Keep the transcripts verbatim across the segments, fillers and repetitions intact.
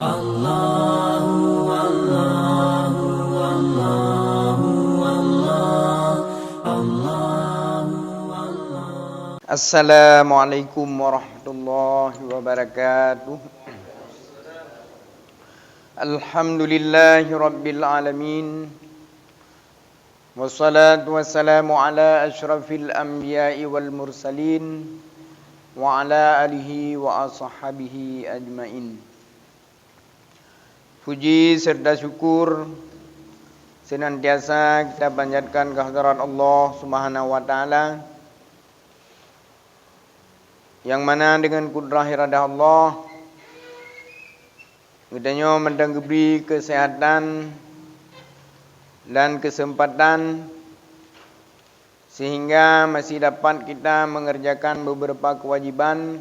Allahu, Allahu, Allahu, Allah, Allahu, Allah. Assalamualaikum warahmatullahi wabarakatuh. Alhamdulillahi rabbil alamin. Wassalatu wassalamu ala asyrafil anbiya'i wal mursalin, wa ala alihi wa ashabihi ajmain. Puji serta syukur senantiasa kita panjatkan kehadrat Allah Subhanahu wa Ta'ala, nyang mana dengan kudrah iradah Allah, geutanyoe mantong geubri keuseuhatan dan keuseumpatan, sehingga masih dapat kita mengerjakan beberapa kewajiban,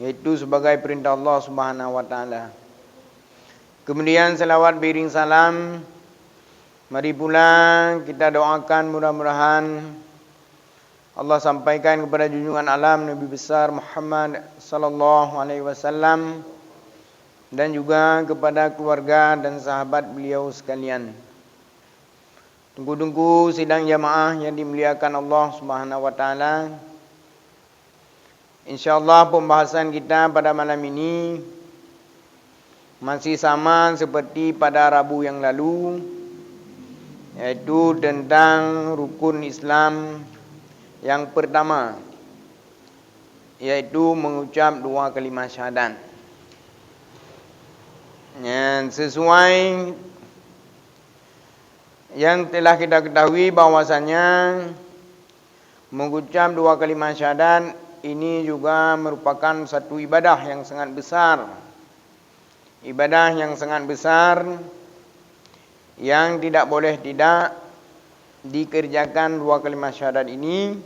yaitu sebagai perintah Allah Subhanahu wa Ta'ala. Kemudian, salawat beriring salam, mari pula kita doakan, mudah-mudahan Allah sampaikan kepada junjungan alam Nabi besar Muhammad sallallahu alaihi wasallam dan juga kepada keluarga dan sahabat beliau sekalian. Teungku-teungku sidang jamaah yang dimuliakan Allah Subhanahu wa Ta'ala, insya Allah pembahasan kita pada malam ini masih sama seperti pada Rabu yang lalu, yaitu tentang rukun Islam yang pertama, yaitu mengucap dua kalimah syahadat. Dan sesuai yang telah kita ketahui bahwasanya mengucap dua kalimah syahadat ini juga merupakan satu ibadah yang sangat besar. Ibadah yang sangat besar yang tidak boleh tidak dikerjakan dua kalimah syahadat ini,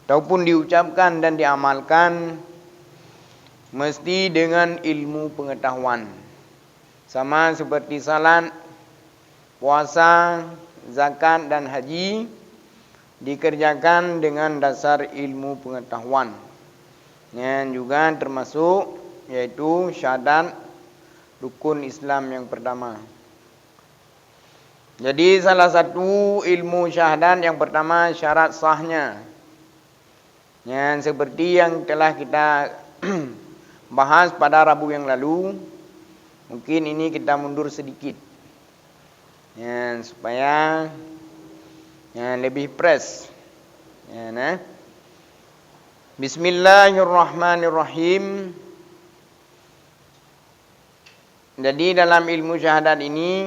ataupun diucapkan dan diamalkan, mesti dengan ilmu pengetahuan. Sama seperti salat, puasa, zakat, dan haji dikerjakan dengan dasar ilmu pengetahuan. Dan juga termasuk, yaitu syahadat rukun Islam yang pertama. Jadi, salah satu ilmu syahadat yang pertama, syarat sahnya. Dan seperti yang telah kita bahas pada Rabu yang lalu, mungkin ini kita mundur sedikit. Dan supaya, dan lebih fresh. Ya, nah. Bismillahirrahmanirrahim. Jadi, dalam ilmu syahadat ini,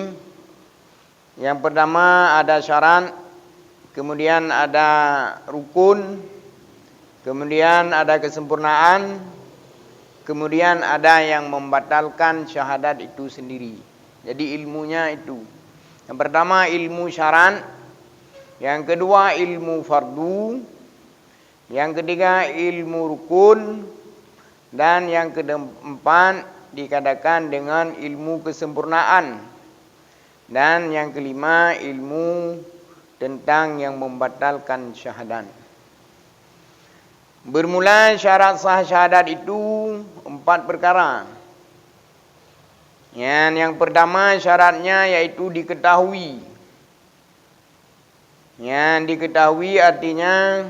yang pertama ada syarat, kemudian ada rukun, kemudian ada kesempurnaan, kemudian ada yang membatalkan syahadat itu sendiri. Jadi, ilmunya itu. Yang pertama ilmu syarat, yang kedua ilmu fardu, yang ketiga ilmu rukun, dan yang keempat dikatakan dengan ilmu kesempurnaan, dan yang kelima ilmu tentang yang membatalkan syahadat. Bermula syarat sah syahadat itu empat perkara. Yang, yang pertama syaratnya yaitu diketahui. Yang diketahui artinya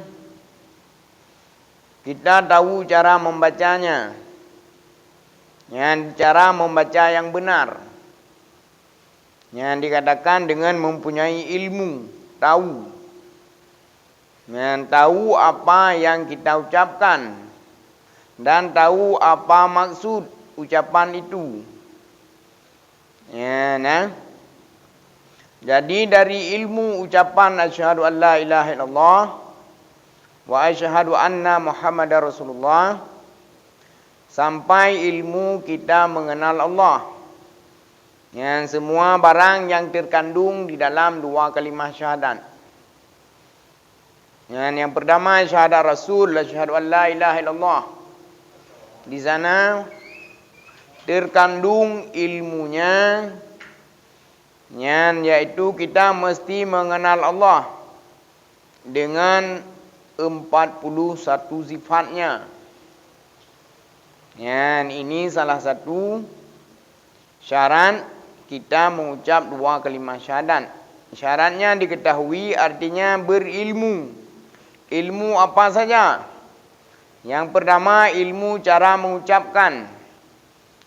kita tahu cara membacanya. Yang cara membaca yang benar. Yang dikatakan dengan mempunyai ilmu, tahu. Dan tahu apa yang kita ucapkan dan tahu apa maksud ucapan itu. Ya, nah. Jadi, dari ilmu ucapan asyhadu an la ilaha illallah wa asyhadu anna Muhammadar Rasulullah sampai ilmu kita mengenal Allah. Yang semua barang yang terkandung di dalam dua kalimah syahadat. Yang, yang pertama syahadat Rasul, asyhadu an la ilaha illallah. Di sana terkandung ilmunya, yang yaitu kita mesti mengenal Allah dengan empat puluh satu sifatnya. Nyan, ini salah satu syarat kita mengucap dua kalimah syahadat. Syaratnya diketahui, artinya berilmu. Ilmu apa saja? Yang pertama, ilmu cara mengucapkan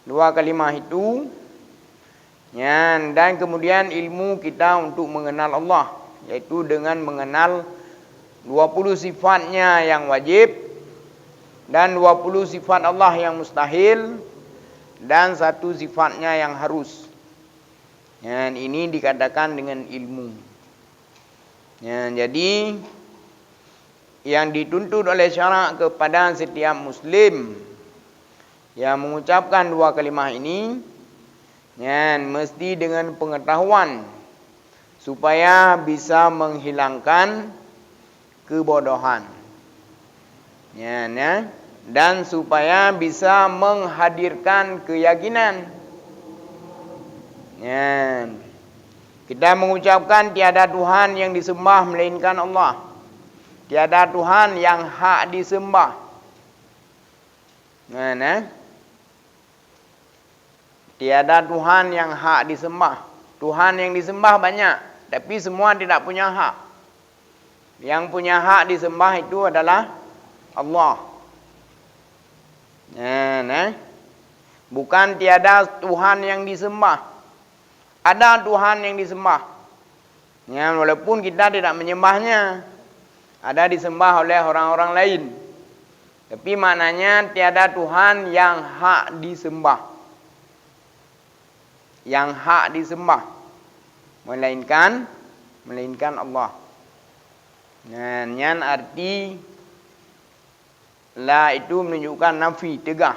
dua kalimah itu. Nyan, dan kemudian ilmu kita untuk mengenal Allah, yaitu dengan mengenal dua puluh sifatnya yang wajib dan dua puluh sifat Allah yang mustahil dan satu sifatnya yang harus. Nyan, ini dikatakan dengan ilmu. Nyan, jadi yang dituntut oleh syarak kepada setiap muslim yang mengucapkan dua kalimah ini, nyan, mesti dengan pengetahuan supaya bisa menghilangkan kebodohan. Nyan, ya. Dan supaya bisa menghadirkan keyakinan. Nyan. Kita mengucapkan tiada Tuhan yang disembah melainkan Allah. Tiada Tuhan yang hak disembah. Nyan, eh. Tiada Tuhan yang hak disembah. Tuhan yang disembah banyak, tapi semua tidak punya hak. Yang punya hak disembah itu adalah Allah. Nyan, eh. Bukan tiada Tuhan yang disembah. Ada Tuhan yang disembah. Nyan, walaupun kita tidak menyembahnya, ada disembah oleh orang-orang lain. Tapi maknanya tiada Tuhan yang hak disembah. Yang hak disembah. Melainkan, melainkan Allah. Nyan, nyan arti la itu menunjukkan nafi, teugah.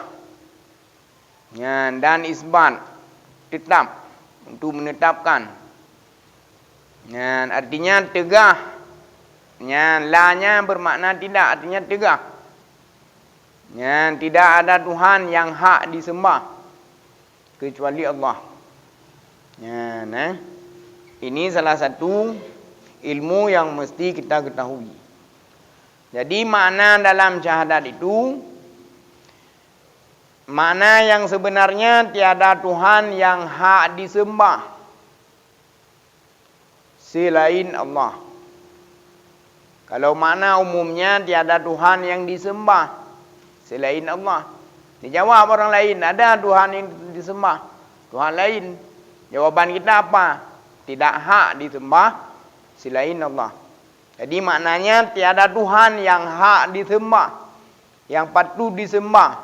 Nyan, dan isbat, tetap, untuk menetapkan. Nyan, artinya teugah. Nyan, la nya bermakna tidak, artinya teugah. Nyan, tidak ada Tuhan yang hak disembah kecuali Allah. Nyan, eh. Ini salah satu ilmu yang mesti kita ketahui. Jadi, makna dalam syahadat itu, makna yang sebenarnya tiada Tuhan yang hak disembah selain Allah. Kalau makna umumnya, tiada Tuhan yang disembah selain Allah. Dijawab orang lain, ada Tuhan yang disembah, Tuhan lain. Jawaban kita apa? Tidak hak disembah selain Allah. Jadi, maknanya tiada Tuhan yang hak disembah, yang patut disembah,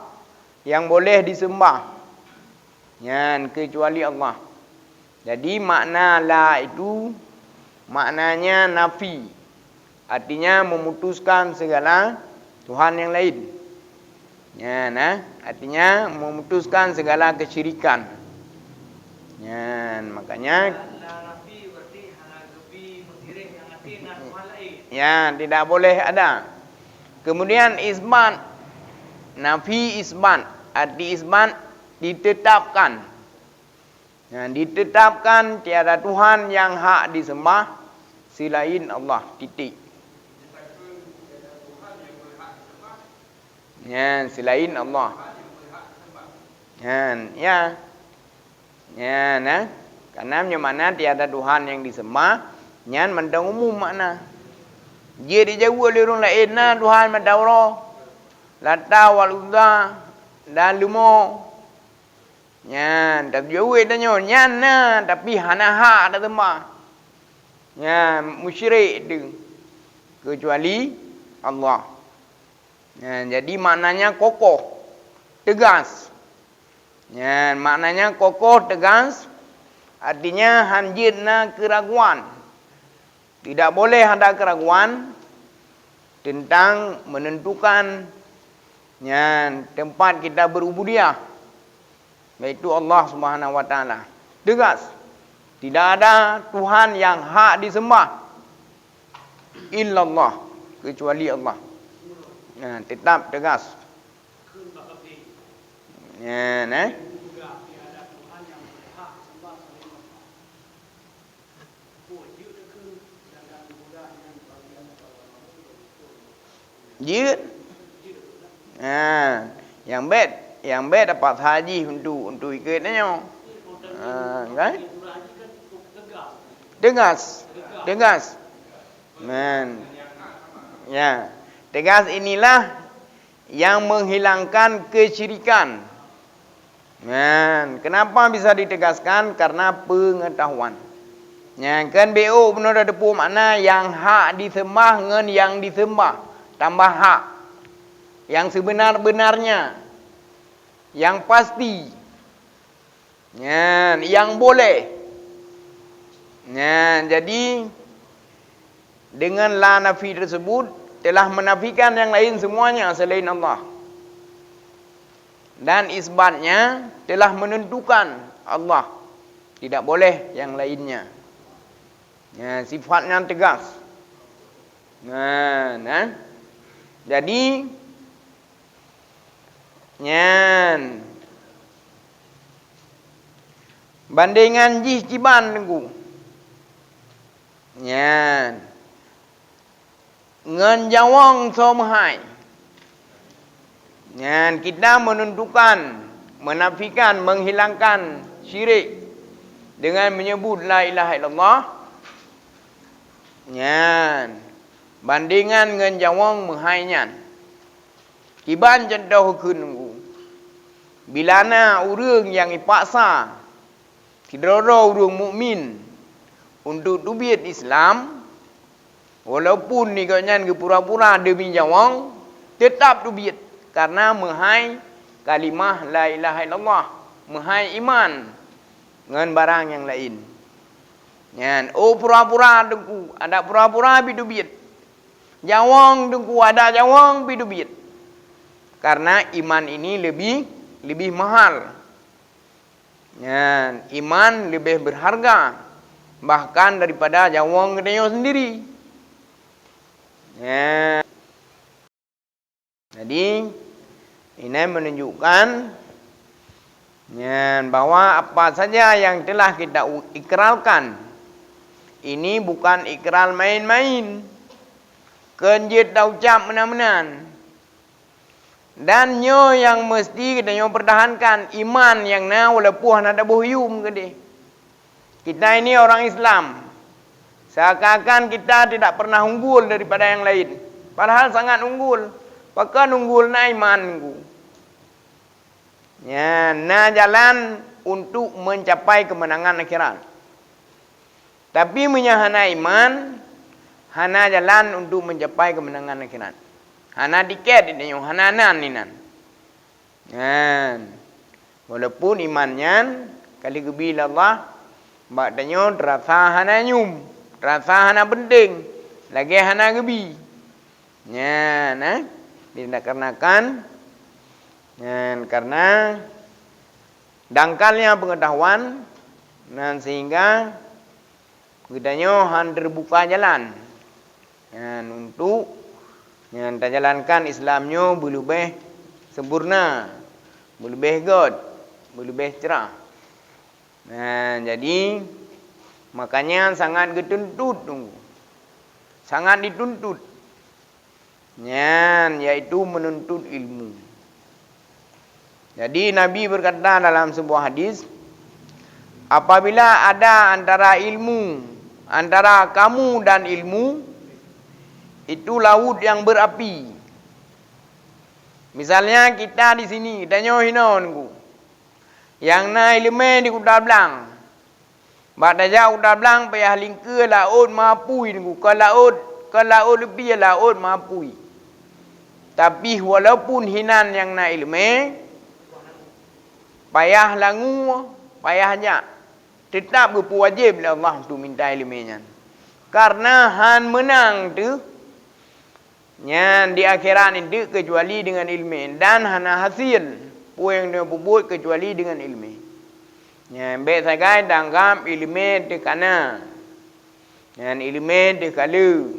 yang boleh disembah, nyan kecuali Allah. Jadi, makna la itu maknanya nafi, artinya memutuskan segala tuhan yang lain. Nyan, eh, artinya memutuskan segala kesyirikan. Nyan, makanya, ya, tidak boleh ada. Kemudian isbat, nafi isbat, arti isbat ditetapkan. Nah, ditetapkan tiada Tuhan yang hak disembah selain Allah. Titik. Nyan, selain Allah. Nyan, ya. Nyan, eh. Karena meunyoe makna tiada Tuhan yang disembah, nyan mantong umum makna. Jeuet dijaweueb lé ureuëng laén na Tuhan mata uroe, Lata wal Uzza dan leumo. Nyan, tajaweueb tanyoe, nyan na, tapi hana hak tasembah. Nyan, musyrik tu. Kecuali Allah. Nyan, jadi maknanya kokoh, tegas. Nyan, maknanya kokoh, tegas, artinya han jeuet na keuraguan. Tidak boleh ada keraguan tentang menentukan, nyan, tempat kita berubudiyah, yaitu Allah Subhanahu wa Taala. Tegas, tidak ada Tuhan yang hak disembah illallah, kecuali Allah. Nah, tetap tegas. Nyan, eh. Jeuet. Ha, nyang bèk Nyang bèk tapaksa jih untuk, untuk ikot tanyoe. Ha, kan? Tegas. Tegas. Man. Ya. Tegas inilah yang menghilangkan kesyirikan. Man. Kenapa bisa ditegaskan? Karena pengetahuan. Nyang kan B O bunoe tateupeue makna nyang hak disembah ngon nyang disembah. Tambah hak. Yang sebenar-benarnya. Yang pasti. Nyan, yang boleh. Nyan, jadi dengan la nafi tersebut telah menafikan yang lain semuanya selain Allah. Dan isbatnya telah menentukan Allah. Tidak boleh yang lainnya. Ya, sifatnya tegas. Nah, nah. Jadi, nyan. Bandengan jih kiban, Teungku. Nyan. Ngon jawong soe meuhai. Nyan kita menentukan, menafikan, menghilangkan syirik dengan menyebut la ilaha illallah. Nyan, bandengan ngon jawong meuhai nyan. Kiban cuntoh kheun Teungku. Bila na ureuëng nyang ipaksa sidroe-droe ureuëng mukmin untuk teubiet Islam, walaupun gobnyan geupura-pura deumi jawong, teutab teubiet, karena meuhai kalimah la ilaha illallah, meuhai iman ngon barang nyang laén. Nyan, oh pura-pura Teungku, adak pura-pura pih teubiet. Jawong Teungku, adak jawong pih teubiet. Karena iman ini lebih, lebih mahal. Nyan, iman leubeh berharga bahkan daripada jawong geutanyoe sendiri. Nyan. Jadi, ini menunjukkan, nyan, bahwa apa saja yang telah kita u-, ikrarkan, ini bukan ikrar main-main. Kon jeuet taucap meunan-meunan. Dan nyoe nyang meusti geutanyoe pertahankan, iman nyang na walaupun hana taboh yum keudeh. Kita ini orang Islam, seakan-akan kita tidak pernah unggul daripada yang lain. Padahal sangat unggul. Pakon unggul? Na iman, Teungku. Nyan, na jalan untuk mencapai kemenangan akhirat. Tapi meunyo hana iman, hana jalan untuk mencapai kemenangan akhirat. Hana tiket geutanyoe, hana nan inan. Nyan. Walaupun iman nyan ka lheueh geubi lé Allah, bak tanyoe teurasa hana nyum, teurasa hana penting, lagée hana geubi. Nyan, eh, dikarenakan, nyan, karena dangkalnya pengetahuan, nyan, sehingga geutanyoe han teubuka jalan, nyan, untuk, nyan, tajalankan Islam nyoe beuleubeh sempurna, beuleubeh göt, beuleubeh cerah. Nah, jadi, makanya sangat geutuntut, Teungku. Sangat dituntut. Nyan, yaitu menuntut ilmu. Jadi, Nabi berkata dalam sebuah hadis, "Apabila ada antara ilmu, antara kamu dan ilmu, itu laut yang berapi." Misalnya kita di sini, tanyoe hinoe, Teungku. Nyang na iéleumé di Kuta Blang. Bak tajak Kuta Blang payah lingkeue laôt meuapui, Teungku, ka laôt, ka laôt leupie, laôt meuapui. Tapi walaupun hinan nyang na iéleumé, payah langue, payah jak, teutab geupeuwajéb lé Allah untuk minta iéleumé nyan. Karena han meunang teuh Nyan di akhirat nyan deuek keucuali deungon iéleumé, dan hana hasil peue nyang neupubuet keucuali deungon iéleumé. Nyan bék sagai taanggab iéleumé teuh ka na. Nyan iéleumé teuh ka le.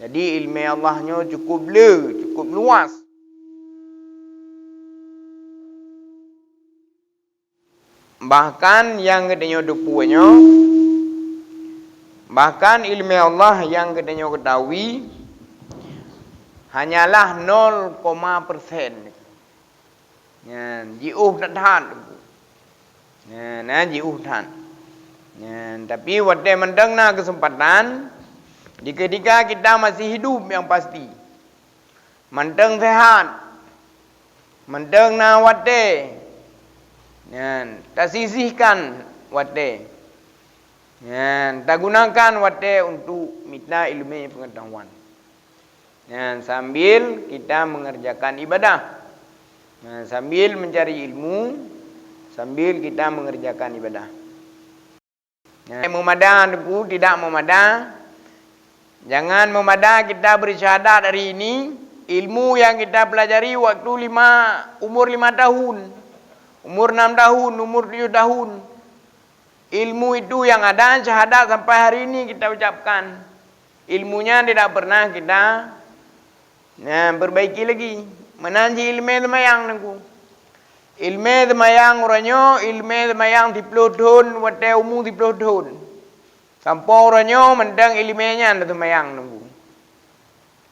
Jadi iéleumé Allah nyoe cukup le, cukup luas. Bahkan nyang geutanyoe teupeue nyoe, bahkan iéleumé Allah nyang geutanyoe geutahui hanyalah nol koma persen. Nyan, jiôh that-that. Nyan, na jiôh that. Nyan, tapi watée mantong na keuseumpatan, di keutika kita masih hidup nyang pasti, mantong sehat, mantong na watée, nyan, tasisihkan watée. Nyan, tagunakan watée untuk mita ileumé peungeutahuan. Nyan, sambil kita mengerjakan ibadah. Nyan, sambil mencari ilmu, sambil kita mengerjakan ibadah. Nyan, meumada, Teungku, tidak meumada. Jangan meumada kita bersyahadat hari ini, ilmu yang kita pelajari waktu lima, umur lima tahun, umur enam tahun, umur tujuh tahun. Ilmu itu yang ada syahadat sampai hari ini kita ucapkan. Ilmunya tidak pernah kita, nah, perbaiki lagi. Meunan cit ileumé seumayang, Teungku. Ileumé seumayang uroe nyoe, ileumé seumayang siplôh thon watée umu siplôh thon. Sampoe uroe nyoe mantong ileumé nyan seumayang, Teungku.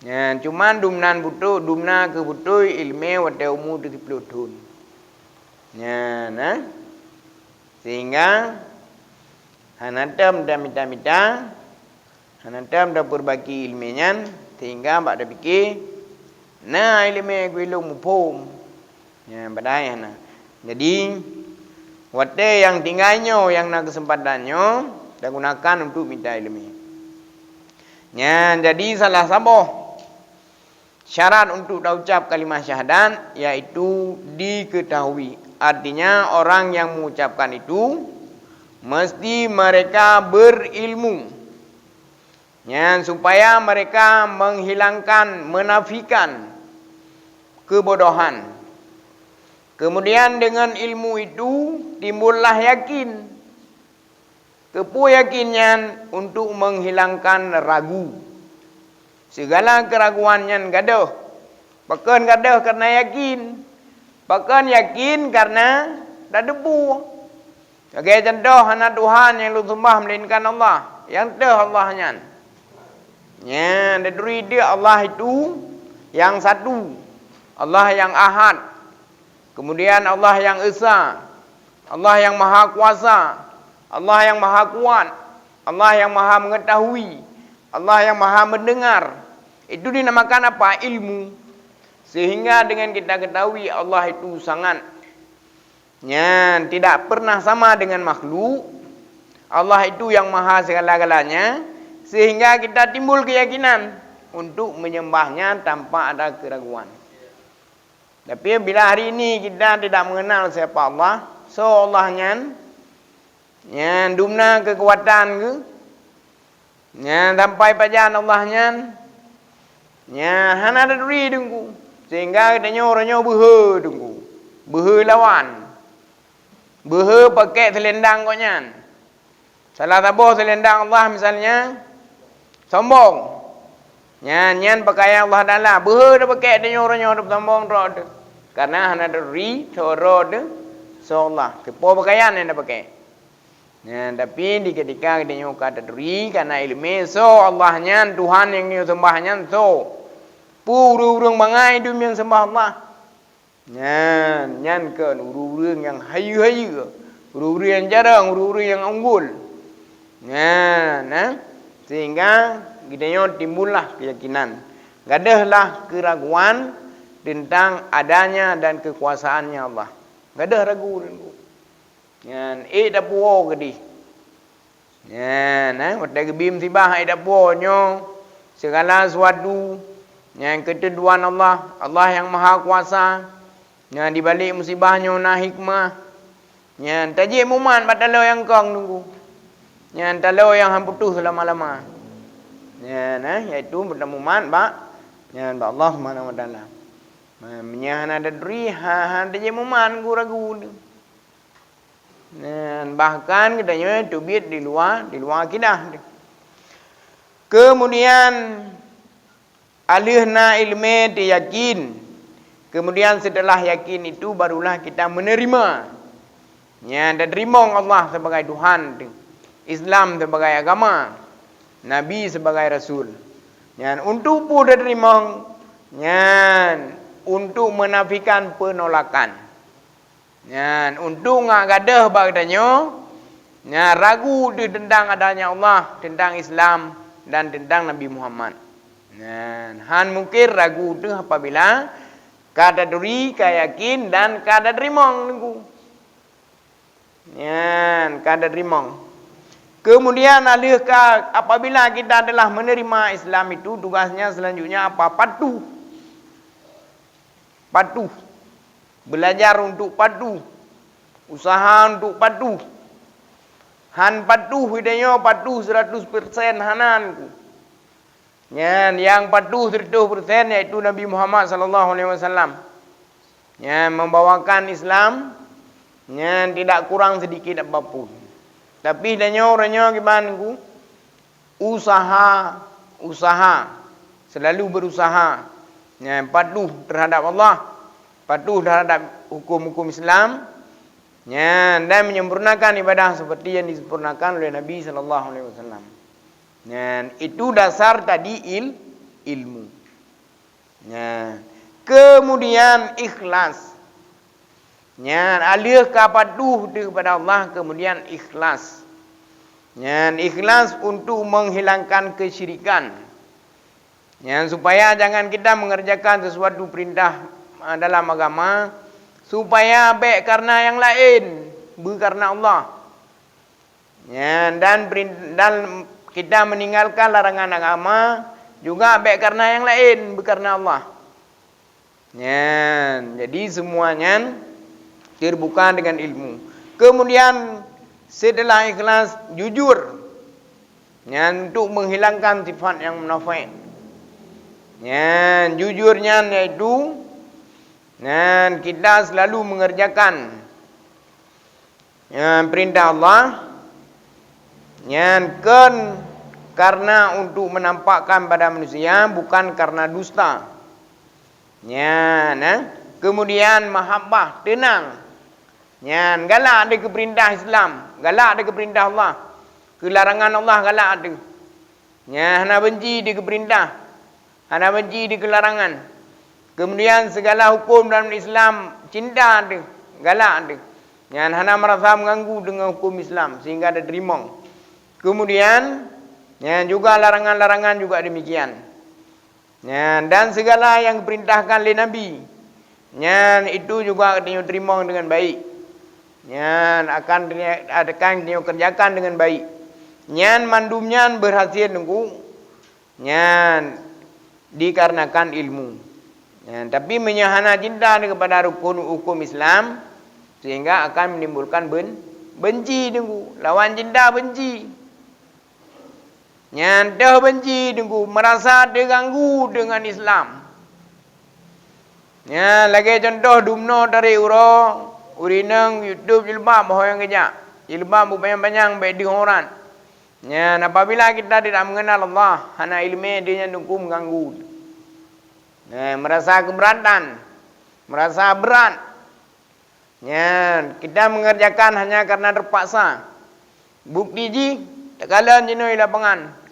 Nyan, cuman dumnan beutôi, dumna keuh beutôi ileumé watée umu siplôh thon. Nyan, na. Sehingga hana tom tamita-mita, hana tom tapeureubaki ileumé nyan, sehingga bak tapike, na ileumé keu ilôn muphom. Nyan, padahai hana. Jadi, watée nyang tinggai nyoe, nyang na keuseumpatan nyoe, tagunakan untuk mita ileumé. Nyan, jadi salah saboh syarat untuk taucap kalimah syahadat, yaitu diketahui. Artinya, orang yang mengucapkan itu mesti mereka berilmu. Nyan, supaya mereka menghilangkan, menafikan kebodohan. Kemudian, dengan ilmu itu timbullah yakin. Keupeue yakin nyan? Untuk menghilangkan ragu. Segala keraguan nyan gadôh. Pakon gadôh? Karena yakin. Pakon yakin? Karena tateupeue. Lagée contoh, hana Tuhan nyang lôn seumbah melainkan Allah, nyang teuh Allah nyan. Nyan, taturi deuek Allah itu nyang satu, Allah nyang Ahad, kemudian Allah nyang Esa, Allah nyang Maha Kuasa, Allah nyang Maha Kuat, Allah nyang Maha Meungeutahui, Allah nyang Maha Meundeungar. Itu dinamakan apa? Ilmu. Sehingga dengan kita ketahui Allah itu sangat Nyan tidak pernah sama dengan makhluk. Allah itu yang maha segala-galanya, sehingga kita timbul keyakinan untuk menyembahnya tanpa ada keraguan. Tapi bila hari ini kita tidak mengenal siapa Allah, soe Allah nyan, nyan dumna keukuatan geuh, nyan sampai pajan Allah nyan, nyan hana taturi Teungku. Sehingga geutanyoe uroe nyoe beuhe Teungku, beuhe lawan, beuhe pakèk seulendang gobnyan. Salah saboh seulendang Allah misalnya sombong. Nyan, nyan pakaian Allah Taala. Beuhe tapakèk tanyoe uroe nyoe tapeusombong droe teuh. Karena hana taturi soe droe teuh soe Allah. Keupeue pakaian nyang tapakèk. Nyan, tapi di ketika geutanyoe ka taturi, kana ileumèe soe Allah nyan, Tuhan nyang neuseumbah nyan soe. Peue ureueng-ureueng bangai dum nyang seumbah Allah. Nyan, nyan kon ureueng-ureueng nyang hayeue-hayeue, ureueng-ureueng nyang jarang, ureueng-ureueng nyang unggul. Nyan, eh, sehingga geutanyoe timbullah keuyakinan. Gadôhlah keuraguan teuntang adanya dan keukuasaannya Allah. Gadôh ragu, ragu. Nyan, ék tapuwoe keudeh. Nyan, eh, watèe geubi musibah, ék tapuwoe nyoe, segala sesuatu nyang keuteuduan Allah, Allah nyang Maha Kuasa. Nyan, di balek musibah nyoe na hikmah. Nyan, tajép mumat bak taloe nyang kong Teungku. Nyan, taloe nyang han putôh seulama-lama. Nyan, eh, yaitu tamumat bak, nyan, bak Allah Subhanahu wa Taala. Meunyoe hana taturi, ha, hana tajép mumat, ragu-ragu. Nyan, bahkan geutanyoe teubiet di luwa, di luwa akidah. Keumudian, alheuh na ileumèe teuyakin. Keumudian, seuteulah yakin itu, barulah kita meuneurima. Nyan, tateurimong Allah sibagai Tuhan teuh, Islam sibagai agama, Nabi sibagai rasul. Nyan, untuk peue tateurimong? Nyan, untuk menafikan peunolakan. Nyan, untuk ngak gadôh bak geutanyoe, nyan, ragu deuh teuntang adanya Allah, teuntang Islam, dan teuntang Nabi Muhammad. Nyan, han mungken ragu deuh apabila ka taturi, ka yakin, dan ka tateurimong Teungku. Nyan, ka tateurimong. Kemudian, aleuh ka, apabila kita telah menerima Islam itu, tugasnya selanjutnya apa? Patuh. Patuh. Belajar untuk patuh. Usaha untuk patuh. Han patuh, geutanyoe patuh seratus persen hana Teungku. Nyan, nyang patuh seratus persen yaitu Nabi Muhammad sallallahu alaihi wasallam. Nyan, membawakan Islam, nyan, tidak kurang sedikit apapun. Tapi tanyoe uroe nyoe kiban Teungku? Usaha, usaha, selalu berusaha. Nyan, patuh terhadap Allah, patuh terhadap hukum-hukum Islam. Nyan, dan menyempurnakan ibadah seperti yang disempurnakan oleh Nabi sallallahu alaihi wasallam. Nyan, itu dasar tadi il-, ilmu. Nyan, kemudian ikhlas. Nyan, aleuh ka patuh deuh kepada Allah, kemudian ikhlas. Nyan, ikhlas untuk menghilangkan kesyirikan. Nyan, supaya jangan kita mengerjakan sesuatu perintah, ah, dalam agama, supaya bék karena yang laén, beu karena Allah. Nyan, dan perin-, dan kita meninggalkan larangan agama juga bék karena yang laén, beu karena Allah. Nyan, jadi semua nyan terbuka dengan ilmu. Kemudian, setelah ikhlas, jujur. Nyan, untuk menghilangkan sifat yang munafik. Nyan, jujur nyan yaitu, nyan, kita selalu mengerjakan, nyan, perintah Allah, nyan, kon karena untuk menampakkan pada manusia, bukan karena dusta. Nyan, eh. Kemudian mahabbah, tenang. Nyan, galak deuh keu peurintah Islam, galak deuh keu peurintah Allah, keu larangan Allah galak deuh. Nyan, hana benci deuh keu peurintah, hana benci deuh keu larangan. Kemudian, segala hukum dalam Islam cinta deuh, galak deuh. Nyan, hana merasa mengganggu dengan hukum Islam sehingga tateurimong. Kemudian, nyan juga larangan-larangan juga demikian. Nyan, dan segala yang diperintahkan lé Nabi, nyan, itu juga geutanyoe teurimong dengan baik. Nyan, akan, akan geutanyoe kerjakan dengan baik. Nyan, mandum nyan berhasil Teungku. Nyan, dikarenakan ilmu. Nyan, tapi meunyoe hana cinta kepada rukun hukum Islam, sehingga akan menimbulkan ben-, benci Teungku. Lawan cinta benci. Nyan teuh benci Teungku, merasa terganggu dengan Islam. Nyan lagée contoh dumnoe tarek uroe, ureuëng inong YouTube jilbab ho nyang geujak. Jilbab beupanyang-panyang bék deuh aurat. Nyan apabila kita tidak mengenal Allah, hana iéleumé, deuh nyan Teungku mengganggu. Nyan merasa keberatan, merasa berat. Nyan, kita mengerjakan hanya karena terpaksa. Bukti jih, takalon jinoe i lapangan.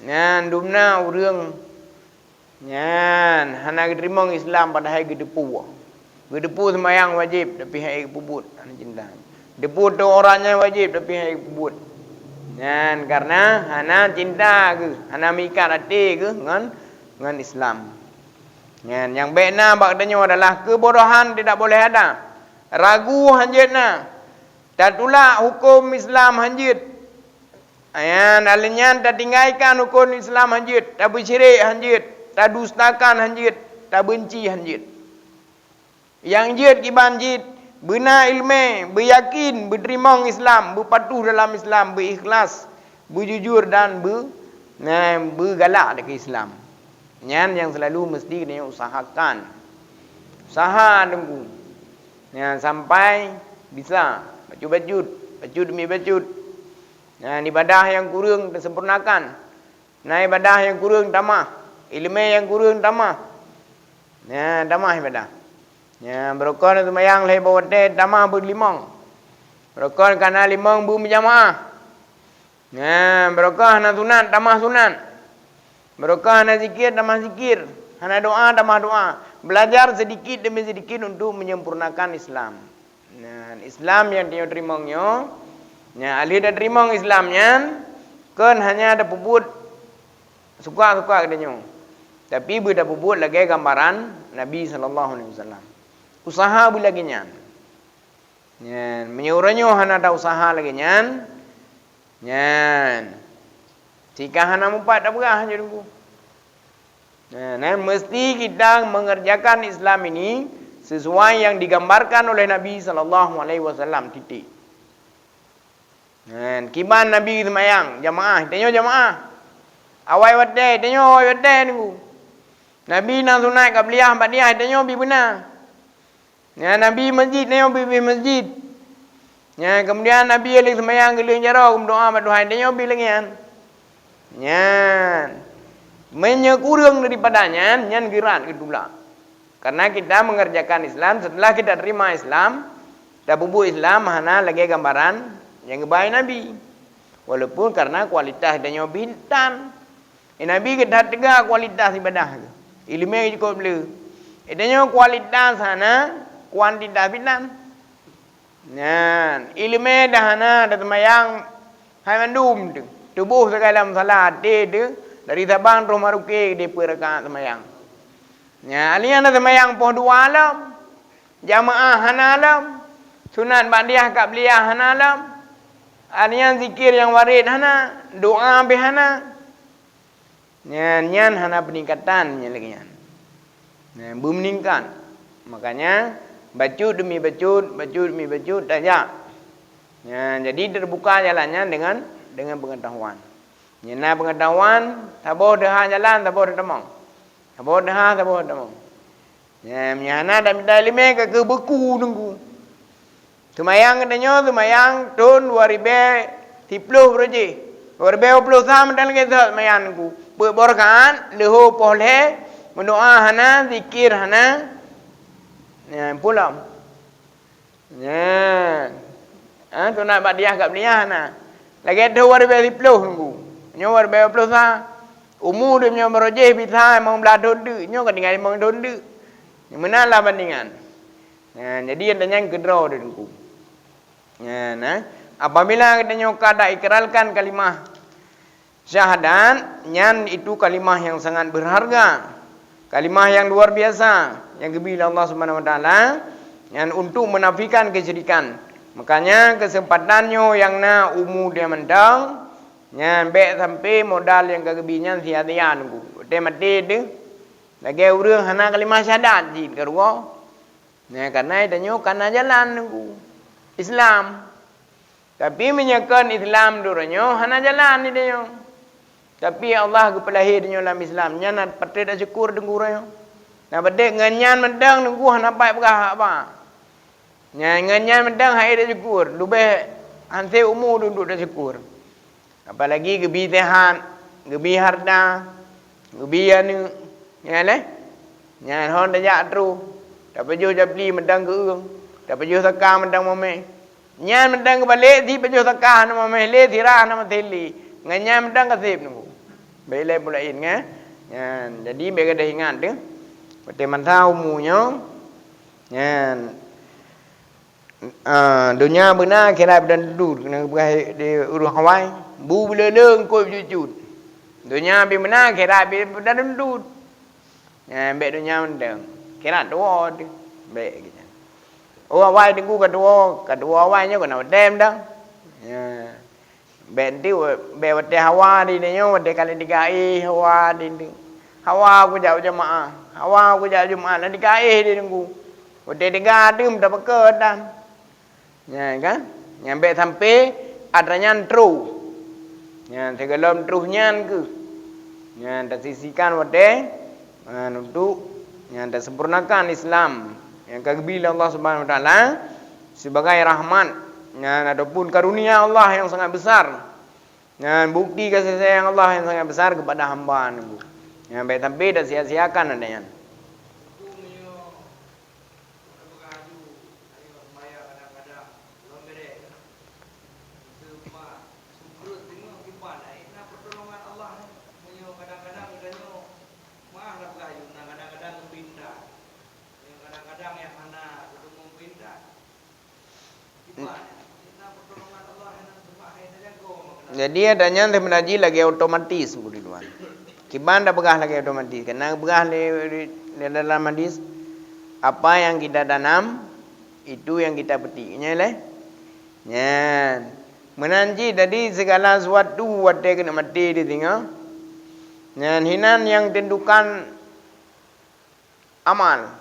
Nyan, dumna ureuëng. Nyan, hana geuteurimong Islam padahai geuteupeue. Geuteupeue seumayang wajéb, tapi han ék geupeubuet, hana cinta. Geuteupeue tôh aurat nyan wajéb, tapi han ék geupeubuet. Nyan, karena hana cinta geuh, hana meuikat até geuh ngon, ngon Islam. Nyan, nyang bék na bak tanyoe adalah keubodohan tidak boleh ada. Ragu hanjeuet na. Tatulak huköm Islam hanjeuet. Nyan, aleuh nyan tatinggaikan huköm Islam hanjeuet, tabeusyirek hanjeuet, tadustakan hanjeuet, tabeunci hanjeuet. Nyang jeuet kiban jih, beuna iéleumé, beuyakin, beuteurimong Islam, beupatuh dalam Islam, beuikhlas, beujujur dan beu-, nah, beugalak dikeue Islam. Nyan nyang seulalu meuseuti geutanyoe usahakan. Usaha Teungku. Nyan sampai bisa bacut-bacut, bacut demi bacut. Nyan ibadah nyang kureueng tasampoernakan. Na ibadah nyang kureueng tamah, iéleumé nyang kureueng tamah. Nyan tamah ibadah. Nyan beureukoh na seumayang lhée boh watée tamah beulimong. Beureukoh ka na limong beumeujamaah. Nyan beureukoh hana sunat tamah sunat. Beureukoh hana zikir tamah zikir, hana doá tamah doá. Belajar sedikit demi sedikit untuk menyempurnakan Islam. Nah, Islam nyang tanyoe teurimong nyoe, nyang alheuh tateurimong Islam nyan, kon hanya tapeubuet suka-suka geutanyoe, tapi beutapeubuet lagée gambaran Nabi sallallahu alaihi wasallam. Usaha beulagée nyan. Nyan, meunyoe uroe nyoe hana ta-usaha lagée nyan, nyan, sika hana mupat tapeugah, Teungku. Nah, nyan meusti kita mengerjakan Islam ini sesuai yang digambarkan oleh Nabi sallallahu alaihi wasallam, titik. Nyan, kiban Nabi seumayang jamaah, tanyoe jamaah. Awai watée, tanyoe awai watée, Teungku. Nabi na sunat qabliyah, ba'diyah, tanyoe bi beuna. Nyan Nabi masjid, tanyoe bi, bi masjid. Nyan keumudian Nabi lheueh seumayang geuleueng jaroe, geumeudoá bak Tuhan, tanyoe bi lagée nyan. Nyan. Meunyoe kureueng daripada nyan, nyan geurat geutulak. Karena kita mengerjakan Islam, setelah kita terima Islam, tapeubuet Islam hana lagée gambaran nyang geuba Nabi. Walaupun karena kualitas tanyoe bi tan. Eh, Nabi geuthat teuga kualitas ibadah geuh. Ileumé cukôp le. Eh, tanyoe kualitas hana, kuantitas bi tan. Nyan, ileumé dah hana, dah seumayang hai mandum teuh. Tuboh sagai lam salat, até teuh, dari Sabang troh Merauke di peuet rakaat seumayang. Nyan, alheuh nyan dah seumayang poh dua lom. Jamaah hana lom. Sunat ba'diyah qabliyah hana lom. Alheuh nyan zikir nyang waréh hana, doá beh hana. Nyan, nyan hana peuningkatan nyang lagée nyan. Nyan, beumeuningkat. Makanya, bacut demi bacut, bacut demi bacut, tajak. Nyan, jadi teubuka jalan nyan dengan, dengan pengetahuan. Nyan na pengetahuan, saboh teuha jalan, saboh teutamong. Saboh teuha, saboh teutamong. Nyan, meunyo hana tamita ileumé ka keuh beuku Teungku. Seumayang geutanyoe seumayang thon dua ribée siploh baroe jih. Dua ribée dua ploh sa mantong lagée that seumayang Teungku. Peuet boh rakaat, leuhô poh lhée, meudoá hana, zikir hana. Nyan, pulang. Nyan. Ha, sunat ba'diyah qabliyah na. Lagée thon dua ribée siploh Teungku. Nyoe dua ribée dua ploh sa. Umu dum nyoe baroe jih bisa limong blaih thon deuk. Nyoe ka tinggai limong thon deuk. Meunan lah bandingan. Nyan, jadi nyang tanyan keudroe Teungku. Nyan, eh. Apabila geutanyoe ka ta ikrarkan kalimah syahadat, nyan itu kalimah yang sangat berharga, kalimah yang luar biasa yang geubri lé Allah Subhanahu wa Taala, nyan untuk menafikan kesyirikan. Makanya, kesempatan nyoe nyang na umu dia mantong, nyan bék sampai modal nyang ka geubri nyan sia-sia Teungku. Watée maté teuh, lagée ureuëng hana kalimah syahadat jih keudroe. Nah, karena tanyoe kana jalan Teungku. Islam. Tapi meunyoe kon Islam di uroe nyoe hana jalan di tanyoe. Tapi Allah geupeulahé tanyoe lam Islam, nyan na patut tasyukur Teungku uroe nyoe. Na beudek ngon nyan mantong Teungku hana pai peugah haba. Nyan ngon nyan mantong hai tasyukur, leubeh hanse umu duek tasyukur. Apalagi geubi sehat, geubi harta, geubi aneuëk, nyan lé. Nyan hon tajak troh, tapajoh japli mantong keu ureuëng, tapajoh saka mantong mameh. Nyan mantong geubalek si pajoh saka hana mameh lé, sirah hana maté lé. Ngon nyan mantong ka seb Teungku. Bék ilée peue laén, kan? Nyan, jadi bék gadoh ingat teuh. Watée masa umu nyoe, nyan, Ah, donya beuna akhirat beudan dudu, keuneuk peugah di ureuëng awai, bu beuleuleung kot jujut. Donya pih beuna akhirat pih beudan dudu. Nyan bék donya mantong. Akhirat tuwoe teuh. Bék gitu. Oh, awai Teungku ka tuwoe, ka tuwoe awai nyoe keuneuk tem dah. Ya. Bék nti, bék watée hawa di nyoe, watée ka lheueh tiga éh hawa di nyoe. Hawa kujak jeumaáh, hawa kujak jeumaáh, lheueh tiga éh di Teungku. Watée tiga deuem tapeukeue dan. Nyan kan? Nyan bék sampai atra nyan troh. Nyan sigohlom troh nyan keuh. Nyan tasisikan watée Nah, untuk nyang tasempurnakan Islam nyang ka geubri lé Allah Subhanahu wa Taala sibagai rahmat, nyan ataupun karunia Allah nyang sangat besar. Nyan bukti kasih sayang Allah nyang sangat besar kepada hamba Teungku. Nyan bék sampai tasia-siakan atra nyan. Maah lah peugah yum, na kadang-kadang geupeurintah. Nyang kadang-kadang nyang hana geuteumong peurintah. Jadi, adak nyan seubeuna jih lagée otomatis, Guru Ridwan. Kiban tapeugah lagée otomatis. Karena peugah lé, lé, lé dalam hadis, "Apa yang kita tanam, itu yang kita petik." Nyan lé. Nyan. Meunan cit, jadi segala sesuatu watée keuneuk maté di singoh. Nyan hinan yang tentukan amal.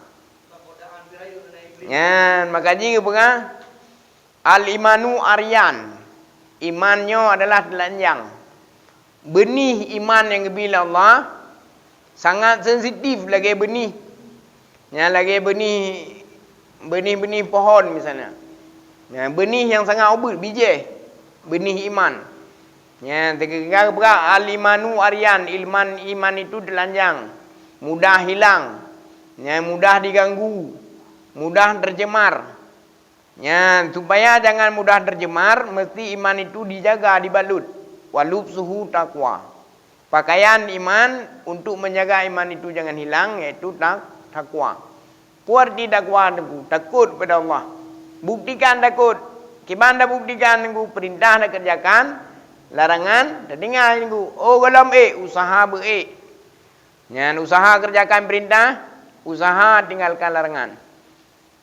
Nyan, maka jih geupeugah, "Al-imanu aryan." Iman nyoe adalah teulanjang. Beunih iman nyang geubri lé Allah sangat sensitif lagée beunih. Nyan lagée beunih, beunih-beunih pohon misalnya. Nyan beunih nyang sangat ubit, bijéh, beunih iman. Nyan, teuka geupeugah, "Al-imanu aryan", ilman, iman itu telanjang, mudah hilang, nyan, mudah diganggu, mudah tercemar. Nyan, supaya jangan mudah tercemar, mesti iman itu dijaga, dibalut. "Wa lubsuhu taqwa." Pakaian iman untuk menjaga iman itu jangan hilang, yaitu ta-, takwa. Peue arti takwa teungku? Takot kepada Allah. Buktikan takot. Kiban tabuktikan teungku? Peurintah takeurjakan, larangan tatinggai teungku. Oh, gohlom ék, usaha beu ék. Nyan usaha keurjakan peurintah, usaha tinggalkan larangan.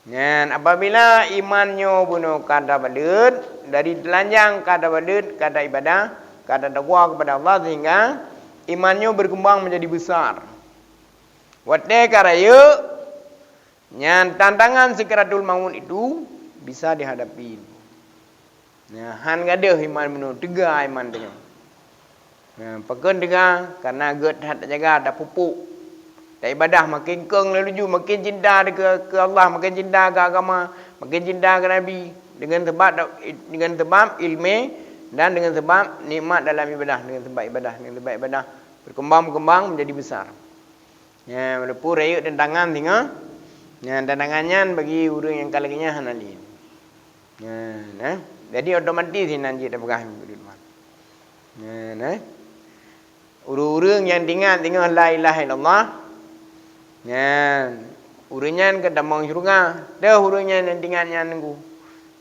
Nyan apabila iman nyoe bunoe ka tabalut, dari teulanjang ka tabalut, ka taibadah, ka tatakwa kepada Allah sehingga iman nyoe berkembang menjadi besar. Watée ka rayeuk, nyan tantangan sakratul maut itu bisa dihadapi. Nyan, han gadôh iman bunoe, teuga iman tanyoe. Nyan, pakon teuga? Karena gét that tajaga, tapupuk. Taibadah makin keueng laju, makin cinta keu, keu Allah, makin cinta keu agama, makin cinta keu Nabi. Dengan sebab, dengan sebab ilmu dan dengan sebab nikmat dalam ibadah, dengan sebab ibadah, dengan sebab ibadah berkembang, berkembang menjadi besar. Nyan, walaupun rayeuk tantangan singoh, nyan, tantangan nyan bagi ureuëng nyang ka lagée nyan hana lé. Nyan, eh. Jadi otomatis inan jih tapeugah minggu depan. Nyan, eh. Ureuëng-ureuëng nyang teuingat singoh la ilaha illallah, nyan, ureuëng nyan ka tamong syeuruga. Teuh ureuëng nyan nyang teuingat nyan teungku.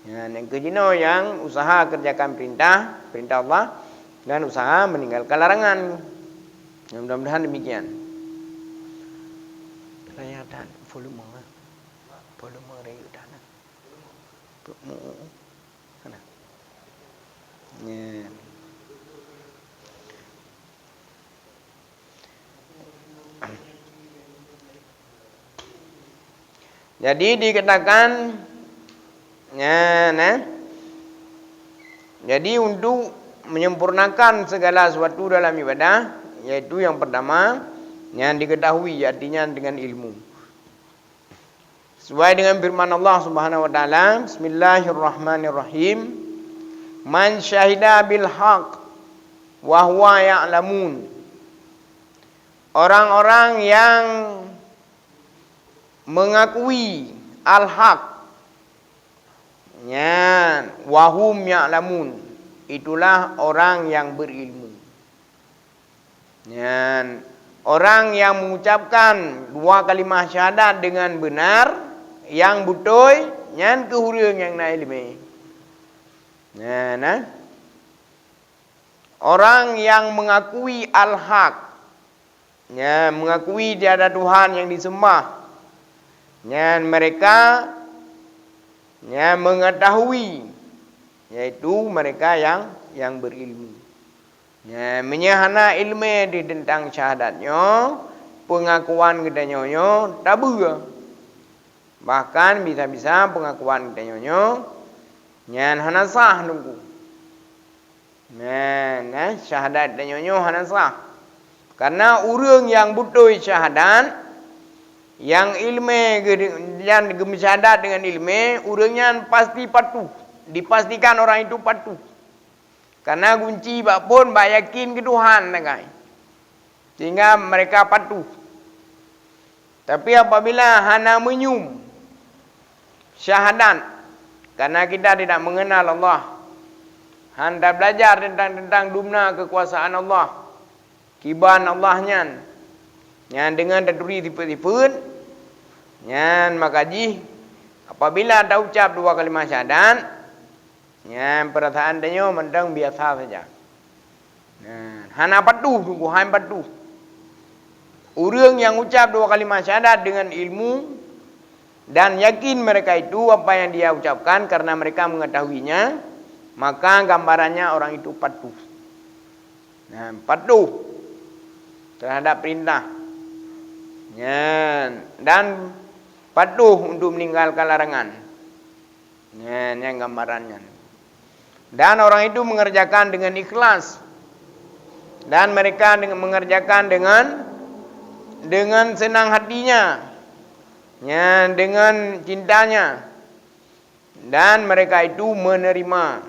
Nyan, nyang keu jinoe nyang usaha keurjakan peurintah, peurintah Allah, dan usaha meninggalkan larangan. Ya, mudah-mudahan demikian. Raya that volume, eh. Volume raya that, eh. Volume. Sana. Ya. Jadi dikatakan, nyan, eh. Jadi untuk menyempurnakan segala sesuatu dalam ibadah, yaitu yang pertama, nyan diketahui artinya dengan ilmu. Sesuai dengan firman Allah Subhanahu wa taala, "Bismillahirrahmanirrahim. Man syahida bil haq wa huwa ya'lamun." Orang-orang yang mengakui al-haq, nyan, wa hum ya'lamun, itulah orang yang berilmu. Nyan, orang yang mengucapkan dua kalimah syahadat dengan benar, yang beutôi, nyan keuh ureuëng nyang na iéleumé. Nyan, nah. Orang yang mengakui al-haq, nyan, mengakui tiada Tuhan yang disembah, nyan, mereka, nyan, mengetahui, yaitu mereka yang, yang berilmu. Nyan, meunyoe hana iéleumé di teuntang syahadat nyoe, peungakuan geutanyoe nyoe tabeue. Bahkan bisa-bisa peungakuan geutanyoe nyoe nyan hana sah teungku. Nyan, eh, syahadat geutanyoe nyoe hana sah. Karena ureuëng nyang beutôi syahadat, nyang iéleumé geu-, nyan geumeusyhadat deungon iéleumé, ureuëng nyan pasti patuh. Dipastikan orang itu patuh. Karena gunci bak phon bak yakin keu Tuhan sagai. Sehingga mereka patuh. Tapi apabila hana meunyium syahadat, karena kita tidak mengenal Allah, han tabelajar tentang, tentang dumna kekuasaan Allah, kiban Allah nyan, nyan deungon taturi sifeuet-sifeuet, nyan maka jih apabila taucap dua kalimah syahadat, nyan, peurasaan tanyoe mantong biasa saja. Hana patuh, sungguh han patuh. Ureuëng nyang ucap dua kalimat syahadat dengan ilmu dan yakin mereka itu apa yang dia ucapkan karena mereka mengetahuinya, maka gambarannya orang itu patuh. Nah, patuh terhadap perintah. Nyan, dan patuh untuk meninggalkan larangan. Nyan, nyan gambaran nyan. Dan orang itu mengerjakan dengan ikhlas. Dan mereka deng-, mengerjakan dengan, dengan senang hatinya. Nyan, dengan cintanya. Dan mereka itu menerima.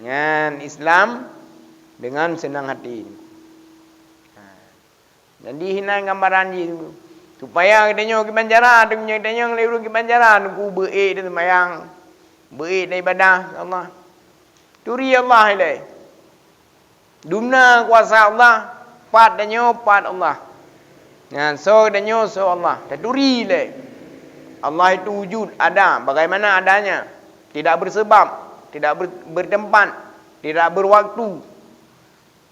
Nyan, Islam dengan senang hati. Jadi, hinan gambaran jih. Supaya geutanyoe kiban cara, geutanyoe lé ureuëng kiban cara, Teungku, beu-ék dan seumayang, beu-ék dan ibadah keu Allah. Turi Allah ilée. Dumna kuasa Allah, pat tanyoe pat Allah. Nyan, soe tanyoe soe Allah. Taturi lé. Allah itu wujud, ada, bagaimana adanya. Tidak bersebab, tidak ber-, bertempat, tidak berwaktu.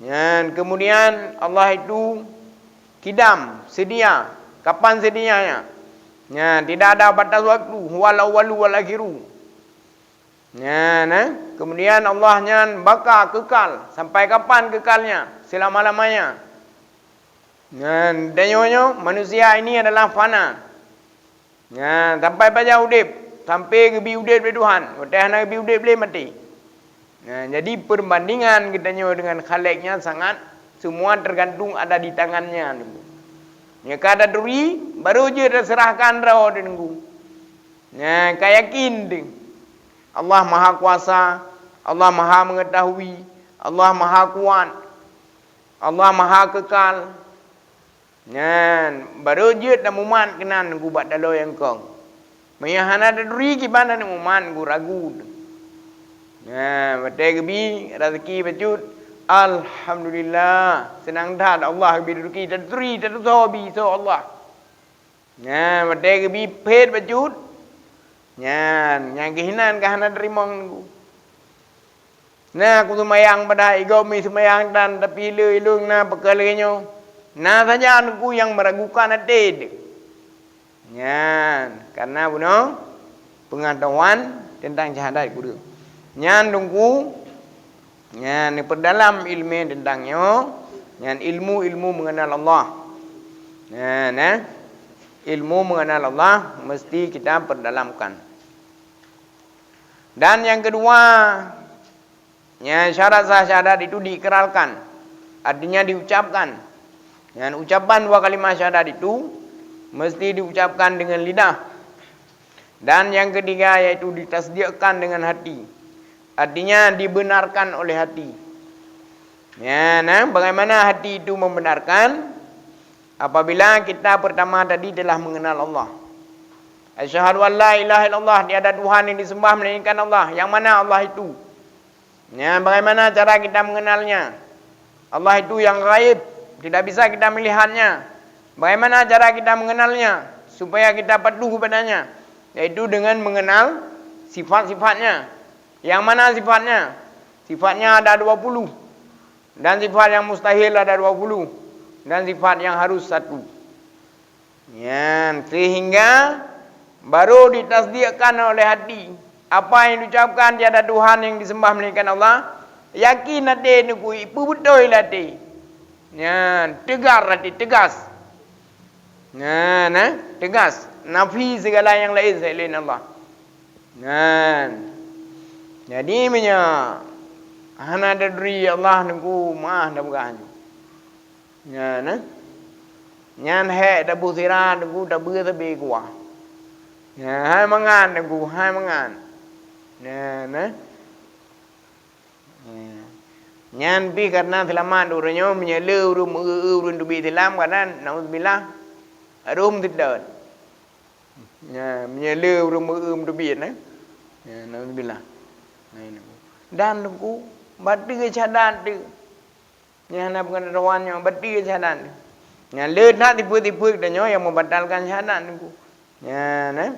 Nyan, kemudian Allah itu kidam, sedia. Kapan sedianya? Nyan, tidak ada batas waktu. Huwal awwalu wal akhiru. Nyan, eh. Kemudian Allah nyan baqa, kekal. Sampai kapan kekalnya? Selama-lamanya. Nyan, tanyoe nyoe, manusia ini adalah fana. Nyan, sampai pajan udeb, sampai geubi udeb lé Tuhan. Watée hana geubi udeb lé, maté. Nah, jadi perbandingan geutanyoe dengan Khalik nyan sangat, semua tergantung ada di tangannya. Nyang ka taturi, baru jeuet taseurahkan droe, Teungku. Nah, ka yakin teuh. Allah Maha Kuasa, Allah Maha Mengetahui, Allah Maha Kuat, Allah Maha Kekal. Nyan, baru jeuet tamumat keunan Teungku bak taloe nyang kong. Meunyo hana taturi kiban tamumat Teungku, ragu. Nyan, watée geubi raseuki bacut, alhamdulillah, seunang that Allah geubi raseuki, taturi, tatusoe bi soe Allah. Nyan, watée geubi phét bacut, nyan, nyang keuh inan ka hana teurimong Teungku. Nah, kuseumayang padahai gob mi seumayang tan, tapi le ilôn na peukara lagée nyoe. Na saja Teungku nyang meuragukan até teuh. Nyan, karena bunoe peungeutahuan teuntang syahadat kureueng. Nyan Teungku, nyan neupeurdalam iéleumé teuntang nyoe, nyan ilmu-ilmu mengenal Allah. Nyan, eh, ilmu mengenal Allah mesti kita perdalamkan. Dan yang kedua, nyan syarat sah syahadat itu diikrarkan, artinya diucapkan. Nyan ucapan dua kalimat syahadat itu mesti diucapkan dengan lidah. Dan yang ketiga yaitu ditasdikkan dengan hati, artinya dibenarkan oleh hati. Nyan, nah, bagaimana hati itu membenarkan? Apabila kita pertama tadi telah mengenal Allah. Asyhadu an la ilaha illallah, tiada Tuhan yang disembah melainkan Allah. Yang mana Allah itu? Nyan, bagaimana cara kita mengenalnya? Allah itu yang gaib, tidak bisa kita melihatnya. Bagaimana cara kita mengenalnya? Supaya kita patuh kepadanya, yaitu dengan mengenal sifat-sifatnya. Yang mana sifatnya? Sifatnya ada dua puluh. Dan sifat yang mustahil ada dua puluh, dan sifat yang harus satu. Nyan, sehingga baru ditasdikkan oleh hati. Apa yang diucapkan tiada Tuhan yang disembah melainkan Allah, yakin até Teungku, ipeubeutôi lé até. Nyan, tegar até, tegas. Nyan, eh, tegas. Nafi segala yang lain selain Allah. Nyan. Jadi, meunyoe hana taturi Allah Teungku, meu'ah tapeugah nyoe. Nyan, eh. Nyan hék taboh sira Teungku, tabeue sabe kuah. Nyan, hai mangat Teungku, hai mangat. Nyan, eh. Nyan pih karena seulamat ureuëng nyoe, meunyoe le ureuëng meu-eu ureuëng teubiet Islam, karena, naudzubillah, rhom seudot. Nyan, meunyoe le ureuëng meu-eu teubiet, eh. Nyan, naudzubillah. Nyan, dan Teungku, bateue syahadat teuh. Nyan hana peungeutahuan nyoe, bateue syahadat teuh. Nyan le that tipe-tipe geutanyoe nyang membatalkan syahadat Teungku. Nyan, eh.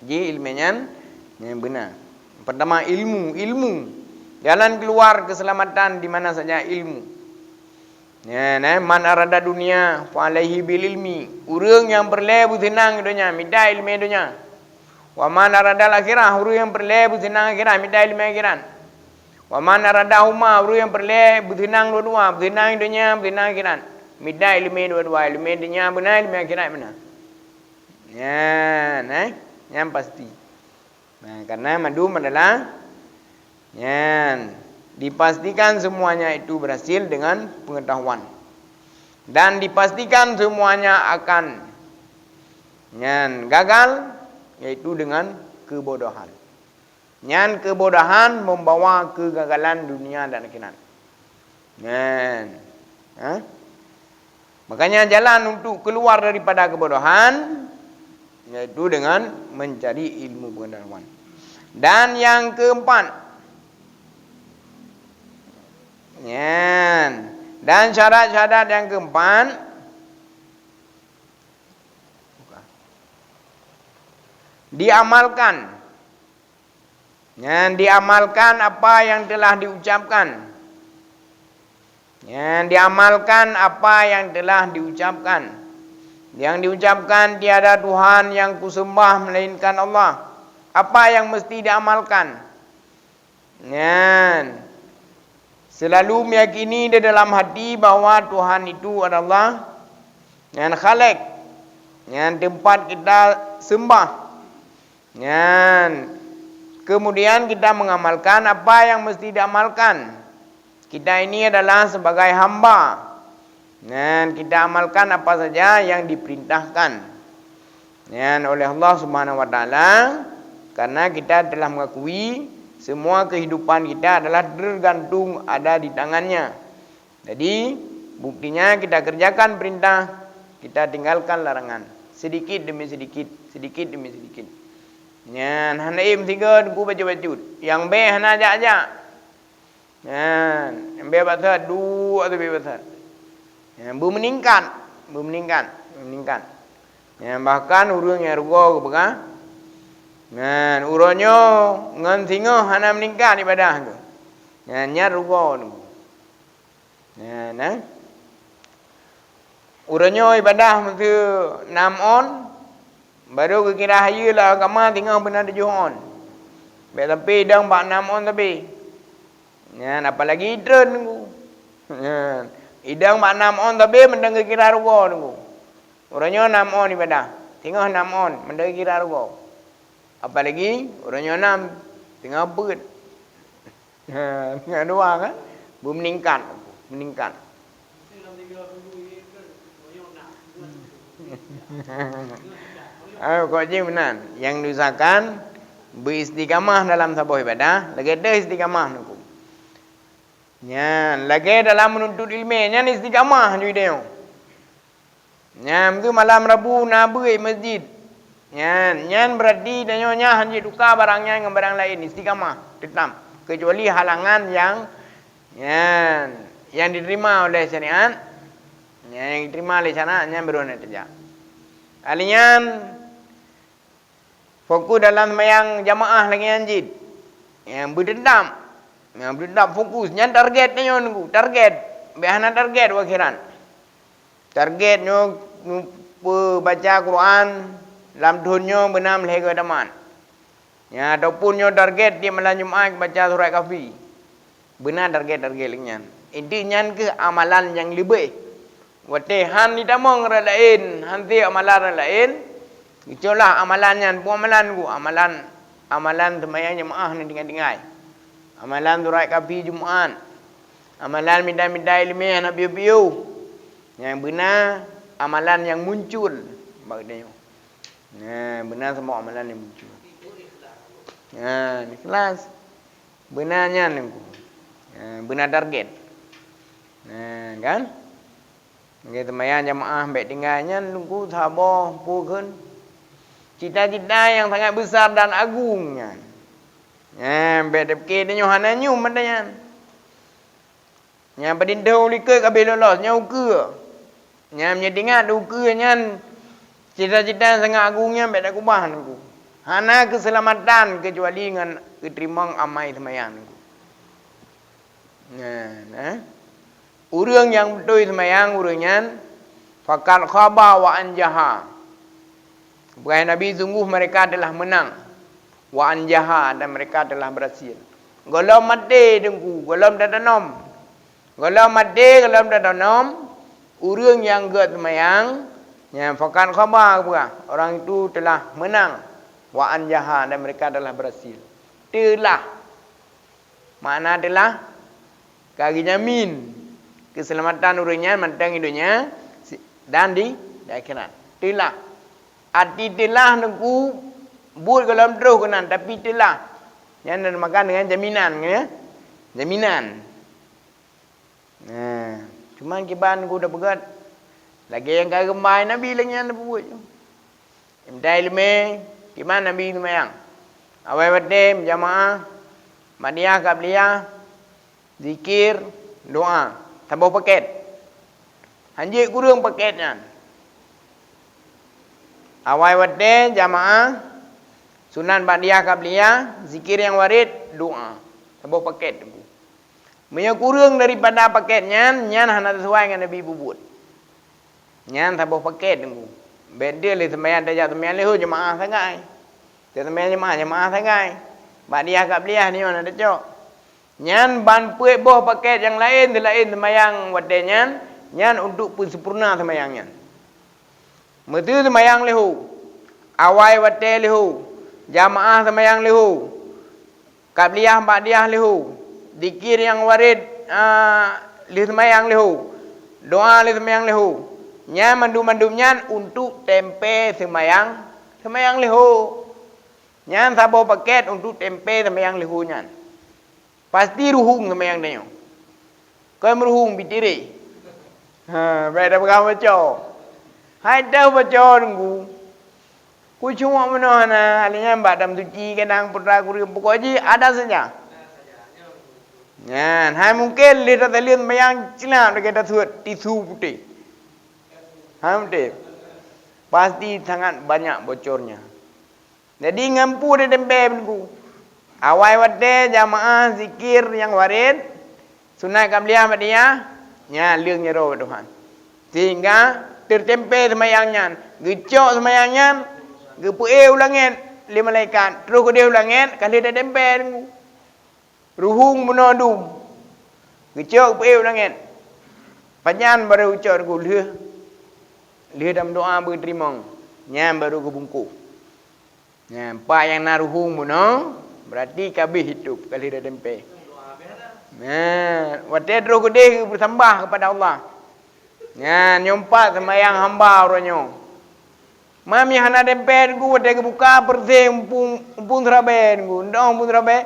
Ji iéleumé nyan, nyan beuna. Pertama, ilmu, ilmu. Jalan keluar keselamatan di mana saja ilmu. Nyan, eh, "Man arada dunya fa alaihi bil ilmi." Ureuëng nyang peureulée beuseunang donya, mita iéleumé donya. "Wa man aradal akhirah," ureuëng nyang peureulée beuseunang akhirat, mita iéleumé akhirat. "Wa man aradahuma," ureuëng nyang peureulée beuseunang dua-dua, beuseunang donya, beuseunang akhirat, mita iéleumé dua-dua, iéleumé donya beuna, iéleumé akhirat beuna. Nyan, eh, nyan pasti. Nah, karena mandum adalah, nyan, dipastikan semuanya itu berhasil dengan pengetahuan. Dan dipastikan semuanya akan, nyan, gagal, yaitu dengan kebodohan. Nyan kebodohan membawa kegagalan dunia dan akhirat. Nyan. Ha? Makanya jalan untuk keluar daripada kebodohan, yaitu dengan mencari ilmu pengetahuan. Dan yang keempat, nyan, dan syarat-syarat yang keempat, diamalkan. Nyan diamalkan apa yang telah diucapkan. Nyan diamalkan apa yang telah diucapkan. Yang diucapkan, "Tiada Tuhan yang kusembah melainkan Allah." Apa yang mesti diamalkan? Nyan, selalu meyakini di dalam hati bahwa Tuhan itu adalah, nyan, Khalik, nyan, tempat kita sembah. Nyan, kemudian kita mengamalkan apa yang mesti diamalkan. Kita ini adalah sebagai hamba. Nyan, kita amalkan apa saja yang diperintahkan, nyan, oleh Allah Subhanahu wa Taala, karena kita telah mengakui semua kehidupan kita adalah tergantung ada di tangan-Nya. Jadi, buktinya kita kerjakan perintah, kita tinggalkan larangan. Sedikit demi sedikit, sedikit demi sedikit. Nyan, hana ék meusigoe teungku bacut-bacut. Nyang bèe hana jak-jak. Nyan, nyang bèe bak that, duek ateueh bèe bak that. Nyan, beumeuningkat, beumeuningkat, beumeuningkat. Nyan, bahkan ureuëng nyang rugoe geupeugah, nyan, uroe nyoe ngon singoh hana meuningkat ibadah geuh. Nyan, nyan rugoe teungku. Nyan, eh. Uroe nyoe ibadah meuseu nam ôn, barô geukira hayeue lam agama singoh beuna tujoh ôn. Bèk sampoe idong bak nam ôn sabe. Nyan, apalagi treun teungku. Nyan, idong bak nam ôn sabe mantong geukira rugoe teungku. Uroe nyoe nam ôn ibadah, singoh nam ôn mantong geukira rugoe. Apalagi uroe nyoe nam, singoh peuet. Ha, nyan dua kan? Beumeuningkat, meuningkat. Ah, pokok jih meunan. Nyang diusahakan beuistiqamah dalam saboh ibadah, lagèe deuh istiqamah teungku. Nyan, lagèe dalam meununtut ileumèe, nyan istiqamah ju ideue. Nyan, meuseu malam Rabu na beuet masjid. Nyan, nyan beurati tanyoe nyan hana jituka barang nyan ngon barang laén, istiqamah, teutap. Keucuali halangan nyang, nyan, nyang diterima oleh syariat. Nyan, nyang diterima oleh syariat, nyan baru hana teujak. Ahli nyan, fokus dalam seumayang jamaah lagèe nyan cit. Nyang beuteutap, nyang beuteutap fokus. Nyan target tanyoe teungku, target. Bèk hana target u akhirat. Target nyoe peubaca Quran lam thôn nyoe beuna meulhèe goe tamat. Nyan, ataupun nyoe target tiep malam Jumat baca surat Kahfi. Beuna target-target lagèe nyan. Inti nyan keuh amalan nyang leubeh. Watèe han jitamong rot laén, han sép amalan rot laén, geucok lah amalan nyan, peue amalan teungku? Amalan, amalan seumayang jamaah nyang tinggai-tinggai. Amalan surat Kahfi Jumat. Amalan mita-mita ileumèe hana piôh-piôh. Nyang beuna amalan nyang muncul bak geutanyoe. Nah, beuna saboh amalan nyang muncul. Nah, ikhlas. Beuna nyan teungku. Nah, beuna target. Nah, kan? Lagèe seumayang jamaah bèk tinggai nyan teungku saboh peue kheun. Cita-cita nyang sangat besar dan agung nyan. Nah, bèk tapike tanyoe hana nyum mata nyan. Nyang padum thôn likot ka abéh lulus, nyan ukeue. Nyan meunyoe teuingat ukeue nyan cita-cita nyang sangat agung nyan bèk takeubah teungku. Hana keuseulamatan keucuali ngon geuteurimong amai seumayang teungku. Nyan, eh. Ureuëng nyang beutôi seumayang ureuëng nyan, faqad khaba wa anjaha. Peugah Nabi, sungguh mereka telah menang, wa anjaha, dan mereka telah berhasil. Gohlom maté Teungku, gohlom tatanom. Gohlom maté, gohlom tatanom, ureuëng nyang gét seumayang, nyan faqad khaba, peugah, orang itu telah menang, wa anjaha, dan mereka telah berhasil. Telah. Makna telah, ka geujamin keuseulamatan ureuëng nyan mantong di donya si-, dan di, di akhirat. Telah. Arti telah Teungku, buet gohlom troh keunan, tapi telah. Nyan dinamakan dengan jaminan, ya. Jaminan. Nah, cuman kiban Teungku tapeugét, lagée nyang ka geumbai Nabi lagée nyan tapeubuet. Meutai leumé, kiban Nabi seumayang. Awai watée meujamaah, ba'diyah, qabliyah, zikir, doá, saboh pakét. Hanjeuet kureueng pakét nyan. Awai watée jamaah, sunat ba'diyah, qabliyah, zikir nyang waréd, doá, saboh pakét Teungku. Meunyoe kureueng daripada pakét nyan, nyan hana sisuai ngon Nabi peubuet. Nyan saboh pakét Teungku. Bék deuh lé seumayang tajak seumayang leuhô jeumaáh sagai. Tajak seumayang jeumaáh, jeumaáh sagai. Ba'diyah qabliyah nyoe hana tacok. Nyan ban peuet boh pakét nyang laén seulaén seumayang watée nyan, nyan untuk peuseumpurna seumayang nyan. Meuteue seumayang leuhô, awai watée leuhô, jamaah seumayang leuhô, qabliyah ba'diyah leuhô, zikir nyang waréd, a, lheueh seumayang leuhô, doá lheueh seumayang leuhô. Nyan mandum-mandum nyan untuk tempe seumayang, seumayang leuhô. Nyan saboh pakét untuk tempe seumayang leuhô nyan. Pasti ruhueng seumayang tanyoe. Kon meuruhueng, bitiré. Ha, bék tapeugah baco. Hai teuh baco Teungku. Kucuma meunoe hana, lé nyan bak dam suci keunang putra kureueng, pokok jih ada saja. Nyan, hai mungken lé tataleueng seumayang cilap lagée tasuet tisu putéh. Hai mungken. Pasti sangat banyak bocornya. Jadi ngon peue teutempe Teungku? Awai watée jamaah zikir nyang waréd, sunat qabliyah ba'diyah, nyan leueng jaroe bak Tuhan. Sehingga teutempe seumayang nyan, geucok seumayang nyan, geupeuék u langét lé malaikat, troh keudeh u langét ka lheueh teutempe Teungku. Ruhueng bunoe dum. Geucok geupeuék u langét. Pajan barô geucok Teungku lheueh, lheueh tameudoá beuteurimong. Nyan barô geubungkôh. Nyan, pat nyang na ruhueng bunoe, berarti ka abéh itôb ka lheueh teutempe. Nah, watée troh keudeh geupeusambah kepada Allah. Nyan, nyoe pat seumayang hamba uroe nyoe. Meunyo hana tempe Teungku, watée geubuka peureuseh umpung, umpung seurabée Teungku. Ndoh umpung seurabée?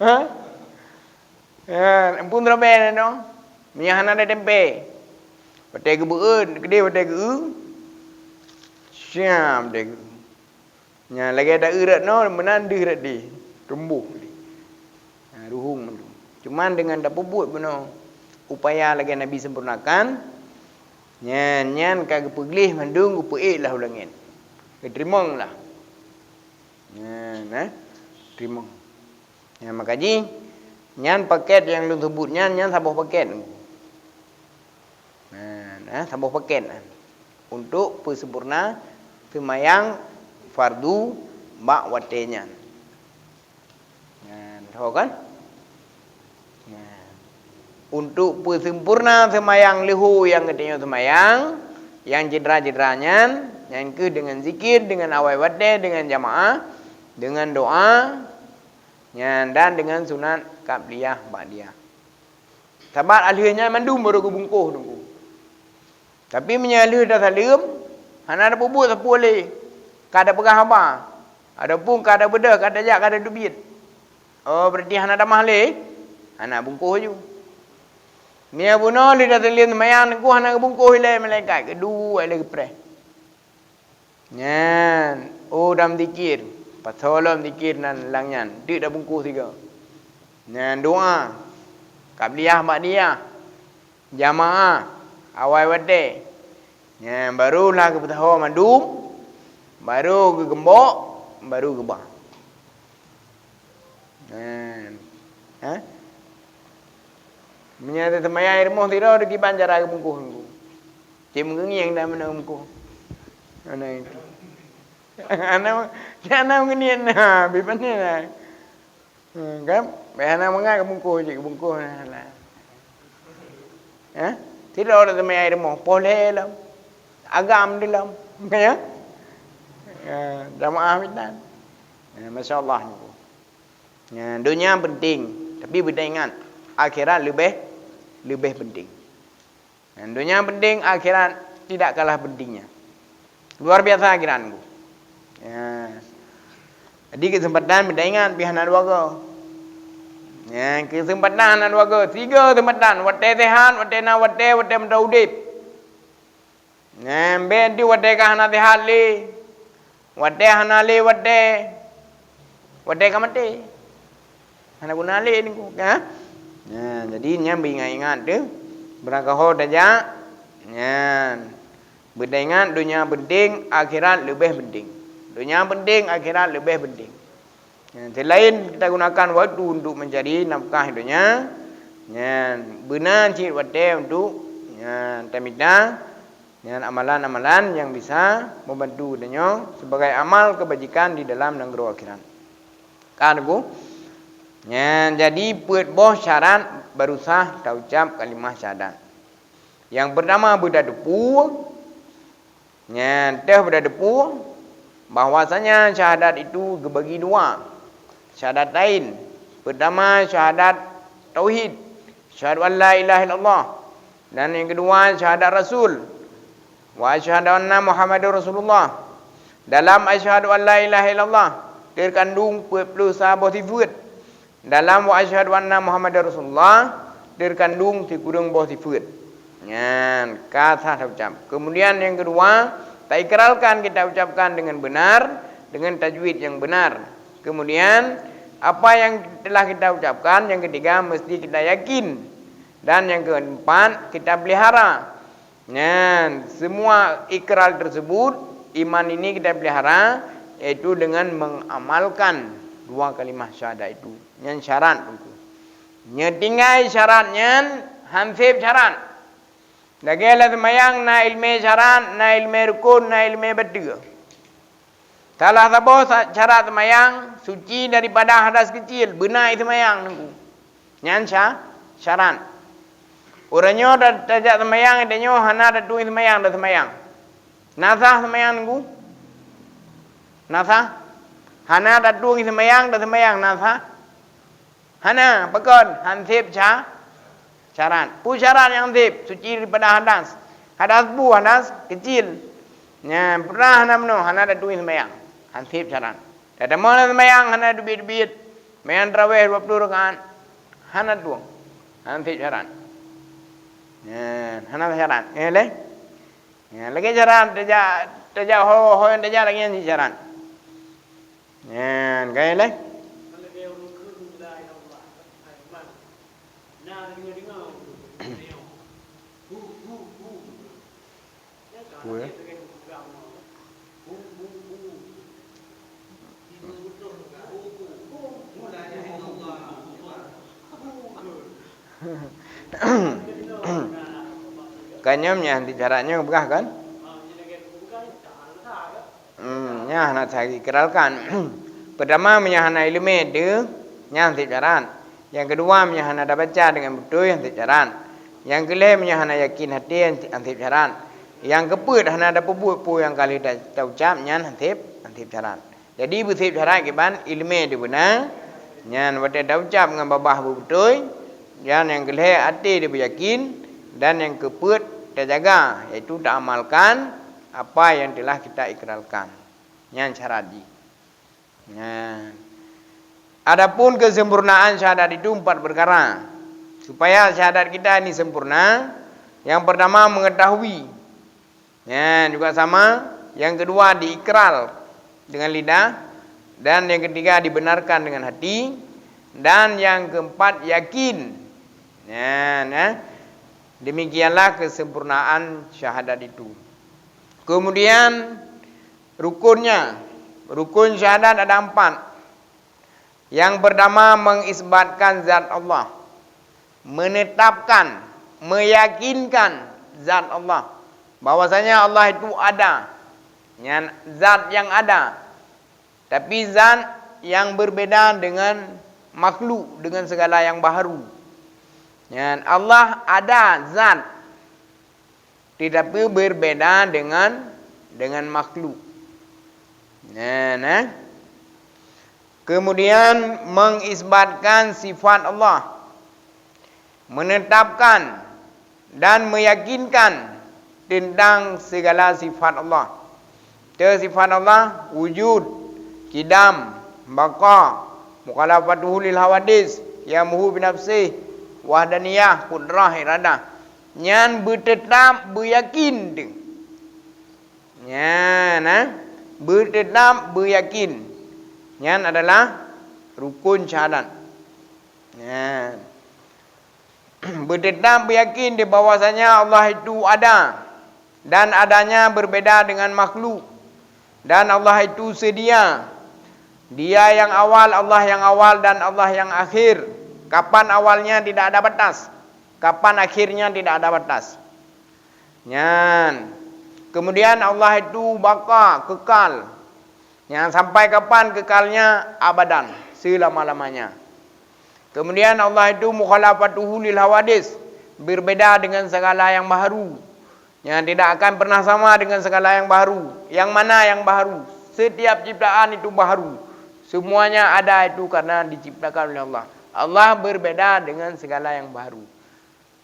Ha? Nyan, umpung seurabée nyan ndoh. Meunyo hana tempe. Watée geubeuet, keudeh watée geu-, siam deh geu-, Nyan lagée ta-eu rot noe, meunan deuh rot deh, tumboh deh. Ha, ruhueng mandum. Cuman deungon tapeubuet bunoe upaya lagée Nabi sempurnakan, nyan, nyan ka geupeugleh mandum, geupeuék lah u langét. Geuteurimong lah. Nyan, eh, teurimong. Nyan maka jih, nyan pakét nyang lôn seubut nyan, nyan saboh pakét. Nah, nah, saboh pakét nyan. Untuk peusempurna seumayang fardu bak watée nyan. Nah, tho kan? Nah. Untuk peusempurna seumayang leuhô nyang geutanyoe seumayang, nyang cedera-cedera nyan, nyan kheueh deungon zikir, deungon awai watée, deungon jamaah, deungon doá, nyan dan deungon sunat qabliyah ba'diyah. Sabab alheueh nyan mandum barô geubungkôh Teungku. Tapi meunyoe lheueh tasaleuem, hana tapeubuet sapeue lé, ka tapeugah haba, ataupun ka tabeudôh, ka tajak, ka tateubiet. Oh, berarti hana tamah lé, hana bungkôh laju. Meunyoe bunoe lheueh tasaleuem seumayang Teungku hana geubungkôh ilée malaikat, geuduek lé geupreh. Nyan, oh, dam zikir. Pasoe lom zikir nan lam nyan, deuk tabungkôh sigoe. Nyan doá. Qabliyah, ba'diyah. Jamaah. Awai watée. Nyan, baru lah geupeusahoe mandum, baru geugeumbok, baru geuba. Nyan. Ha? Meunyoe teumayang rumoh sidroe, di kiban cara geubungkôh nunggu. Cit meugeungieng dah meunan geubungkôh. Ana itu. Ana, ana geuniet na, bi pané na. Hmm, kan? Bèk hana mangat geubungkôh cit, geubungkôh na lah. Ha? Sidroe teumayang rumoh, poh lhèe lom. Agam di lom. Ya? Ya, jamaah mitan. Ya, masya Allah niku. Ya, donya penting, tapi beuingat, akhirat leubeh, leubeh penting. Dan donya penting, akhirat tidak kalah pentingnya. Luar biasa akhirat niku. Ya. Jadi kesempatan beuingat pih hana dua go. Ya, kesempatan hana dua go. Tiga kesempatan, watèe sehat, watèe na watèe, watèe meuteudeh udép. Nyan, bèk di watèe ka hana sehat lé. Watèe hana lé watèe. Watèe ka maté. Hana guna lé niku, ha? Nyan, jadi nyan beuingat-ingat teuh. Beurangkaho tajak. Nyan. Beuingat donya penting, akhirat leubeh penting. Donya penting, akhirat leubeh penting. Nyan, selain kita gunakan waktu untuk mencari nafkah donya, nyan, beuna cit watèe untuk, nyan, tamita, nyan, amalan-amalan yang bisa membantu tanyoe sebagai amal kebajikan di dalam nanggroe akhirat. Ka teungku? Nyan, jadi peuet boh syarat baru sah taucap kalimah syahadat. Yang pertama, beutateupeue, nyan, teuh beutateupeue bahwasanya syahadat itu geubagi dua. Syahadatain. Pertama, syahadat tauhid. Asyhadu an la ilaha illallah. Dan yang kedua, syahadat rasul. Wa asyhadu anna Muhammadar Rasulullah. Dalam asyhadu an la ilaha illallah, terkandung peuet ploh sa boh sifeut. Dalam wa asyhadu anna Muhammadar Rasulullah, terkandung sikureueng boh sifeut. Nyan, ka sah taucap. Kemudian yang kedua, taikrarkan kita ucapkan dengan benar, dengan tajwid yang benar. Kemudian, apa yang telah kita ucapkan, yang ketiga, mesti kita yakin. Dan yang keempat, kita pelihara. Nyan, semua ikrar tersebut, iman ini kita pelihara, yaitu dengan mengamalkan dua kalimah syahadat itu. Nyan syarat teungku. Nyoe tinggai syarat nyan, han sép syarat. Lagèe lam seumayang na ileumèe syarat, na ileumèe rukon, na ileumèe bateue. Salah saboh sa-, syarat seumayang, suci daripada hadas kecil, beuna seumayang teungku. Nyan sya-, syarat. Uroe nyoe ta-, tajak seumayang, tanyoe hana tatueng seumayang, taseumayang. Na sah seumayang teungku? Na sah? Hana tatueng seumayang, taseumayang, na sah? Hana, pakon? Han sép sya-, syarat. Peue syarat nyang sép? Suci daripada hadas. Hadas peue? Hadas kecil. Nyan, peurah hana meunoe, hana tatueng seumayang. Han sép syarat. Tatamong lam seumayang hana teubiet-teubiet. Seumayang tarawèh dua ploh rakaat. Hana tueng. Han sép syarat. Nyan, hana syarat. Eh, lé? Nyan, lagèe syarat tajak, tajak ho, ho nyang tajak lagèe nyan syarat. Nyan, ka lé? Peue? Kan nyoe meunyo han sép syarat nyoe peugah kan? Hmm, nyan hana sah ikrarkan. Pertama, meunyo hana ileumèe deuh, nyan han sép syarat. Nyang keudua, meunyo hana tabaca deungon beutôi, han sép syarat. Nyang keulhèe, meunyo hana yakin até, han sép syarat. Nyang keupeuet, hana tapeubuet peue nyang ka lheueh ta-, taucap, nyan han sép, han sép syarat. Jadi, beusép syarat kiban ileumèe deuh beuna, nyan watèe taucap ngon babah beubeutôi, dan nyang keulhèe até deuh beuyakin, dan nyang keupeuet tajaga, yaitu taamalkan apa yang telah kita ikrarkan. Nyan syarat jih. Nyan. Adapun kesempurnaan syahadat itu empat perkara. Supaya syahadat kita ini sempurna, yang pertama mengetahui. Nyan juga sama. Yang kedua diikrar dengan lidah. Dan yang ketiga dibenarkan dengan hati. Dan yang keempat yakin. Nyan, eh. Demikianlah kesempurnaan syahadat itu. Kemudian rukunnya, rukun syahadat ada empat. Yang pertama, mengisbatkan zat Allah. menetapkan, meyakinkan zat Allah, bahwasanya Allah itu ada, nyan zat yang ada, tapi zat yang berbeda dengan makhluk, dengan segala yang baharu. Nyan Allah ada zat, tetapi berbeda dengan, dengan makhluk. Nah, nah. Kemudian mengisbatkan sifat Allah, menetapkan dan meyakinkan tentang segala sifat Allah. Te sifat Allah, wujud, kidam, baqa, mukhalafatuhu lil hawadis, qiyamuhu binafsih, wahdaniyah, qudrah, iradah. Nyan beuteutap beuyakin teuh. Nyan, eh, beuteutap beuyakin. Nyan adalah rukun syahadat. Nyan. Beuteutap beuyakin teuh bahwasanya Allah itu ada dan adanya berbeda dengan makhluk. Dan Allah itu sedia. Dia yang awal, Allah yang awal, dan Allah yang akhir. Kapan awalnya tidak ada batas, kapan akhirnya tidak ada batas. Nyan. Kemudian Allah itu baqa, kekal. Nyan sampai kapan kekalnya? Abadan, selama-lamanya. Kemudian Allah itu mukhalafatuhu lil hawadis, berbeda dengan segala yang baharu. Yang tidak akan pernah sama dengan segala yang baharu. Yang mana yang baharu? Setiap ciptaan itu baharu. Semuanya ada itu karena diciptakan oleh Allah. Allah berbeda dengan segala yang baharu.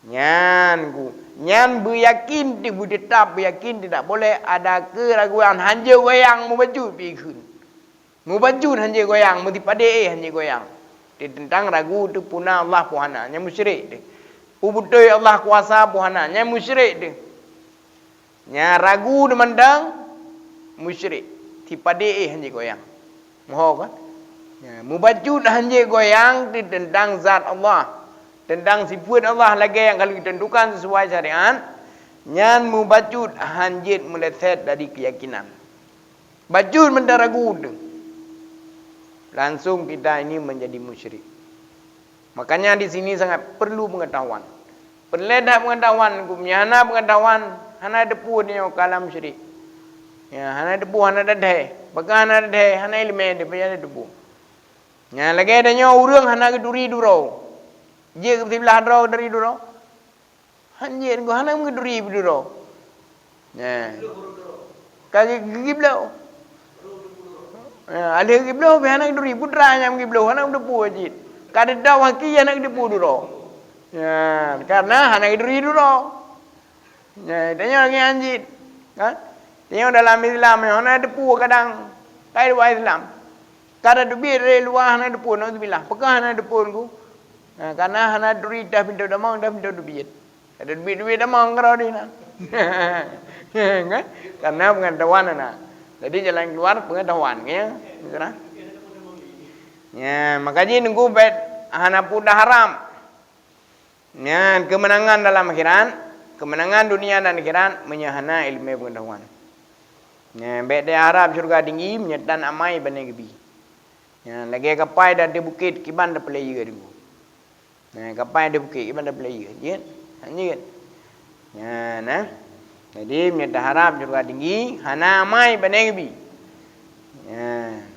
Nyan ku, nyan beuyakin teuh, beuteutap beuyakin teuh, tidak boleh ada keraguan, hanjeuet goyang mubacut pih kheun. Mubacut hanjeuet goyang, meusipadé éh hanjeuet goyang. Teuntang ragu teuh peue na Allah peue hana, nyan musyrik teuh. Peue beutôi Allah kuasa peue hana, nyan musyrik teuh. Nyan ragu di mandang musyrik, sipadé éh hanjeuet goyang. Moho kan? Nyan, mubacut hanjeuet goyang teuh teuntang zat Allah, teuntang sifeut Allah lagée nyang ka lheueh ditentukan sesuai syariat, nyan mubacut hanjeuet meuleset dari keuyakinan. Bacut mantong ragu teuh, langsung kita ini menjadi musyrik. Makanya di sini sangat perlu pengetahuan. Peureulée that pengetahuan, meunyoe hana pengetahuan, hana teupeu nyoe kalam syirik. Ya, hana teupeu, hana dadai. Pakon hana dadai, hana iéleumé, dia payah teupeu. Nyan lagée tanyoe ureuëng hana geuturi duroe. Jeuet siblah droe dari duroe. Hanjeuet ngon hana geuturi duroe. Nah. Ka geugibloe. Nah, alheuh gibloe pih hana geuturi, putra nyang gibloe hana geuteupeue jih. Ka teudong haki hana geuteupeue duroe. Nah, karena hana geuturi duroe. Nah, tanyoe lagée nyan jih. Kan? Tanyoe dalam Islam nyoe hana teupeu kadang kai luwa Islam. Ka teubiet dari luwa hana teupeu, nauzubillah. Pakon hana teupeu ku? Nah, karena hana turi dah pintoe damong, dah pintoe teubiet. Ada duit-duit dah mangkra di nan. Kan? Karena pengetahuan anak. Jadi jalan keluar pengetahuan, ya. Betul, ah? Ya, makanya nunggu bet hana pun dah haram. Nyan kemenangan dalam akhirat, kemenangan dunia dan akhirat meunyoe hana iéleumé pengetahuan. Nyan bet deh harab syurga tinggi meunyoe tan amai bane geubi. Nyan lagée kapai dan di bukét kiban da peulayeue deungoe. Nah, kapai di bukét kiban da peulayeue, jeuet? Hana jeuet. Nyan, nah. Jadi meunyoe taharab syurga tinggi, hana amai bane geubi. Nyan.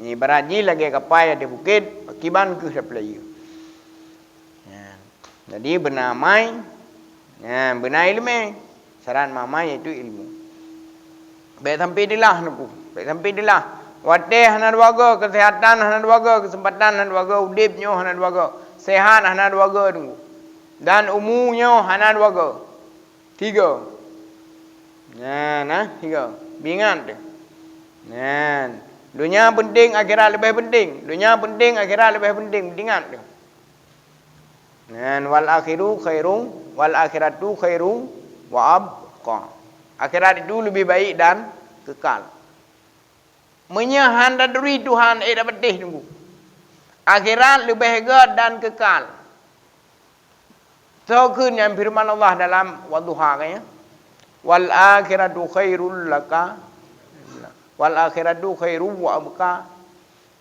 Ibarat jih lagée kapai di bukét kiban keuh da peulayeue. Nyan. Jadi beuna amai, nyan beuna iéleumé. Syarat mamai yaitu ilmu. Bék sampai dilah nuku, bék sampai dilah. Watée hana dua go, keuseuhatan hana dua go, keuseumpatan hana dua go, udeb nyoe hana dua go, seuhat hana dua go nuku. Dan umu nyoe hana dua go. Tiga. Nyan, nah, tiga. Bingat teuh. Nyan. Dunia penting, akhirat leubeh penting. Dunia penting, akhirat leubeh penting. Ingat teuh. Nyan, wal akhiru khairu, wal akhiratu khairu wa abqa. Akhirat itu lebih baik dan kekal. Meunyoe hana turi Tuhan, eh, dak peudeh teungku. Akhirat leubeh gét dan kekal. Soe kheun nyang firman Allah dalam Wadduha, kan, ya? "Wal akhiratu khairul laka, wal akhiratu khairu wa abqa."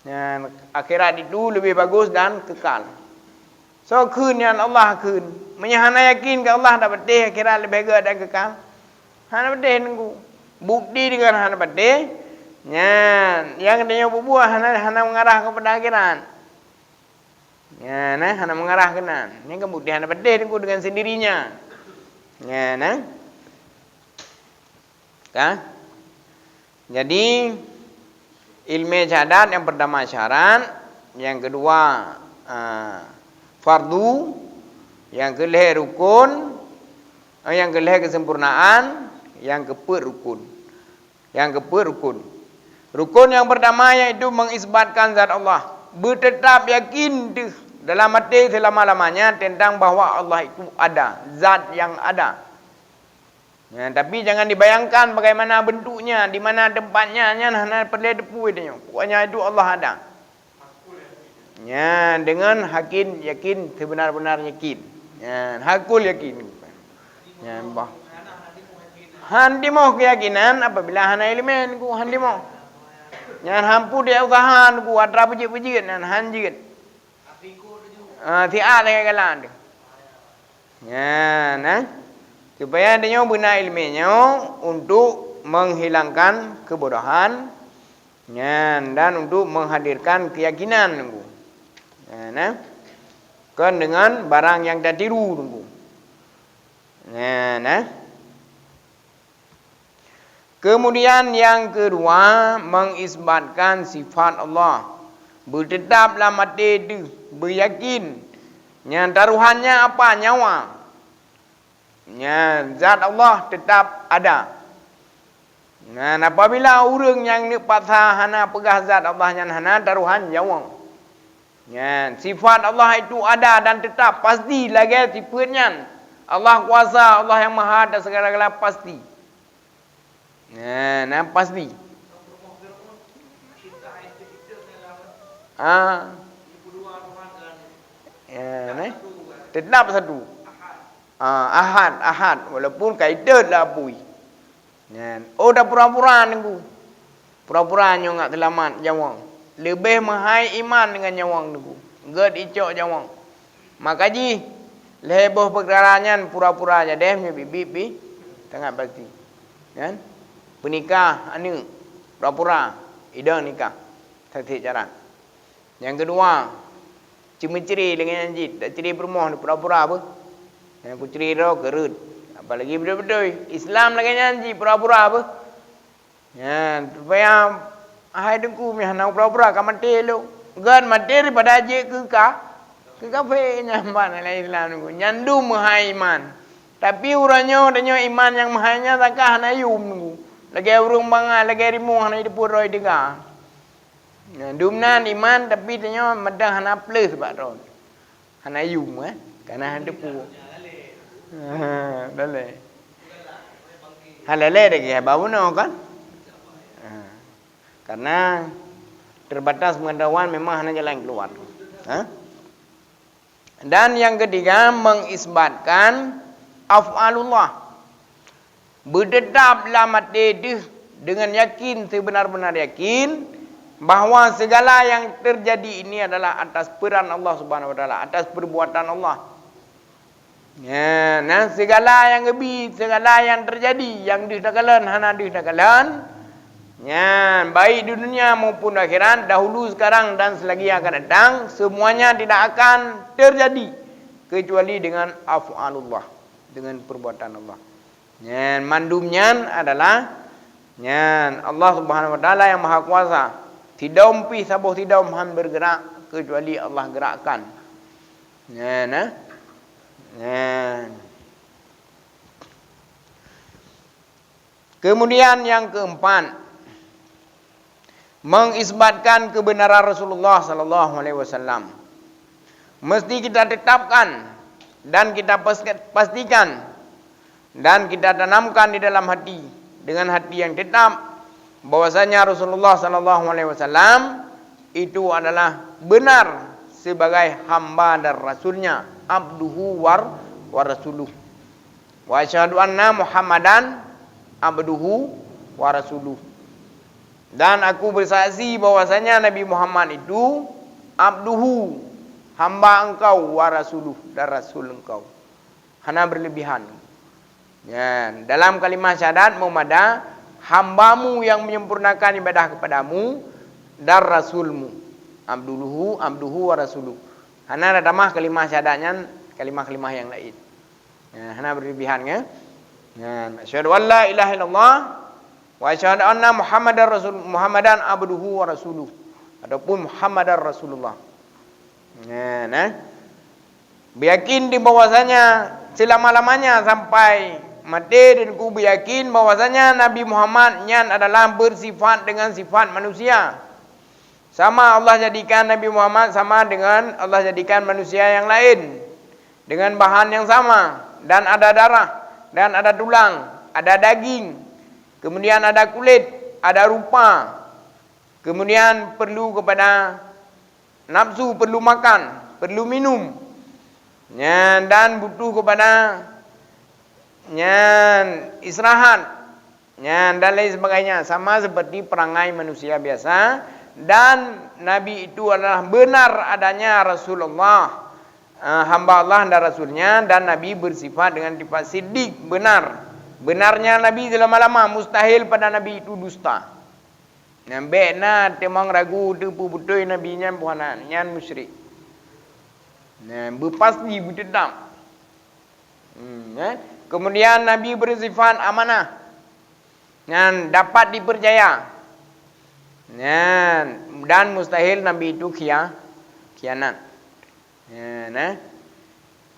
Nyan, akhirat itu lebih bagus dan kekal. Soe kheun nyan? Allah kheun. Meunyoe hana yakin keu Allah, tapatéh akhirat leubeh gét dan kekal? Hana patéh, Teungku. Bukti deungon hana patéh, nyan nyang tanyoe peubuet hana, hana mengarah kepada akhirat. Nyan, eh, hana mengarah keunan. Nyan kan bukti hana patéh, Teungku, dengan sendirinya. Nyan, eh. Ka? Jadi, ilmè syahadat nyang pertama syarat, nyang keudua, ah, fardu, nyang keulhèe rukun, eh, nyang keulhèe kesempurnaan, nyang keupeuet rukun. Nyang keupeuet rukun. Rukun nyang pertama yaitu mengisbatkan zat Allah. Beuteutap yakin deuh dalam até seulama-lamanya tentang bahwa Allah itu ada, zat yang ada. Ya, tapi jangan dibayangkan bagaimana bentuknya, di mana tempatnya, nyan hana peureulèe teupeu tanyoe. Pokoknya itu Allah ada. Nyan, dengan hakin, yakin, sebenar-benar yakin. Nyan, hakul yakin. Nyan, bah. Han timoh keuyakinan apabila hana ileumèe, Teungku, han timoh. Nyan han peureulèe useuha, Teungku, atra peujeuet-peujeuet nyan han jeuet. Ah, siat lagèe galak teuh. Nyan, eh. Supaya tanyoe beuna ileumèe nyoe untuk menghilangkan kebodohan, nyan, dan untuk menghadirkan keyakinan, Teungku. Nyan, eh. Kon deungon barang nyang tatiru, Teungku. Nyan, eh. Kemudian nyang keudua, mengisbatkan sifat Allah. Beuteutap lam até deuh, beuyakin. Nyan tarohannya apa? Nyawa. Nyan, zat Allah teutap ada. Nyan, apabila ureuëng nyang neuk paksa hana peugah zat Allah nyan hana tarohan nyawöng. Nyan, sifat Allah itu ada dan tetap, pasti lagée sifeut nyan. Allah kuasa, Allah nyang maha atas segala-gala, pasti. Nyan, nyan pasti. Ah. Ya, neh. Tetap satu. Ah, ahad, ahad. Walaupun ka itot lah apui. Nyan. Oh, dah pura-pura nunggu. Pura-pura nyoe ngat seulamat nyawöng. Leubeh meuhai iman deungon nyawöng nunggu. Gét icok nyawöng. Maka jih, lhée boh peukara nyan pura-pura jadeh meubit-bit pih sangat pasti. Kan? Peunikah aneuëk, pura-pura idong nikah. Saksi cara. Nyang keudua, ceumeucre lagée nyan cit, dak cre peurumoh pura-pura beuh. Nyang kucre droe keureuet. Apalagi beutôi-beutôi Islam lagée nyan cit pura-pura beuh. Nyan, supaya hai teungku meuhana pura-pura ka maté lom. Gét maté daripada jeuet keu ka, keu kafé nyan ban lam Islam teungku. Nyan dum meuhai iman. Tapi uroe nyoe tanyoe iman nyang meuhai nyan saka hana yum teungku. Lagée ureuëng bangai, lagée rimueng hana jiteupue droe teuga. Nah, dumnan iman, tapi tanyoe mantong hana plus bak droe. Hana yum, eh? Kana hana teupue. Ha, daleh. Ha, daleh lagi, ha, baru no, kan? Ha. Karena terbatas pengetahuan memang hana jalan keluar. Ha? Dan yang ketiga, mengisbatkan af'alullah. Beuteutap lam até deuh deungon yakin, seubeuna-beuna yakin, bahwa segala yang terjadi ini adalah atas peran Allah Subhanahu Wa Taala, atas perbuatan Allah. Ya, nah, segala yang geubri, segala yang terjadi, yang deuh takalon, hana deuh takalon, nyan, baik di dunia maupun akhirat, dahulu, sekarang, dan selagi yang akan datang, semuanya tidak akan terjadi kecuali dengan af'alullah, dengan perbuatan Allah. Nyan, mandum nyan adalah, nyan, Allah Subhanahu Wa Taala yang Maha Kuasa. Sidom pih saboh sidom han bergerak kecuali Allah gerakkan. Nyan, eh? Nyan. Kemudian yang keempat, mengisbatkan kebenaran Rasulullah Sallallahu Alaihi Wasallam. Mesti kita tetapkan dan kita pas-, pastikan dan kita tanamkan di dalam hati dengan hati yang tetap bahwasanya Rasulullah Sallallahu Alaihi Wasallam itu adalah benar sebagai hamba dan rasulnya, abduhu war-, wa rasuluh. Wa asyhadu anna Muhammadan abduhu wa rasuluh. Dan aku bersaksi bahwasanya Nabi Muhammad itu abduhu, hamba Engkau, wa rasuluh, dan rasul Engkau. Hana berlebihan. Nyan, dalam kalimah syahadat meumada, hamba-Mu yang menyempurnakan ibadah kepada-Mu dan rasul-Mu. Abduhu, abduhu wa rasuluh. Hana tatamah kalimah syahadat nyan, kalimah-kalimah nyang laén. Nyan, hana berlebihan, kan? Nyan, asyhadu an la ilaha illallah wa asyhadu anna Muhammadar rasul, Muhammadan abduhu wa rasuluh. Ataupun Muhammadar Rasulullah. Nyan, eh. Beuyakin di bahwasanya selama-lamanya sampai maté, dan ku beuyakin bahwasanya Nabi Muhammad nyan adalah bersifat dengan sifat manusia. Sama Allah jadikan Nabi Muhammad sama dengan Allah jadikan manusia yang lain, dengan bahan yang sama, dan ada darah, dan ada tulang, ada daging, kemudian ada kulit, ada rupa, kemudian perlu kepada nafsu, perlu makan, perlu minum, nyan, dan butuh kepada, nyan, istirahat, nyan, dan lain sebagainya, sama seperti perangai manusia biasa. Dan Nabi itu adalah benar adanya Rasulullah, eh, hamba Allah dan Rasulnya, dan Nabi bersifat dengan sifat siddiq, benar. Benarnya Nabi selama-lama, mustahil pada Nabi itu dusta. Nyan, bék na teumang ragu, teupeu beutôi Nabi nyan buhana, nyan musyrik. Nyan, beupasti, beuteutap. Hmm, eh. Kemudian Nabi bersifat amanah. Nyan, dapat dipercaya. Nyan, dan mustahil Nabi itu khia-, khianat. Ya, nah.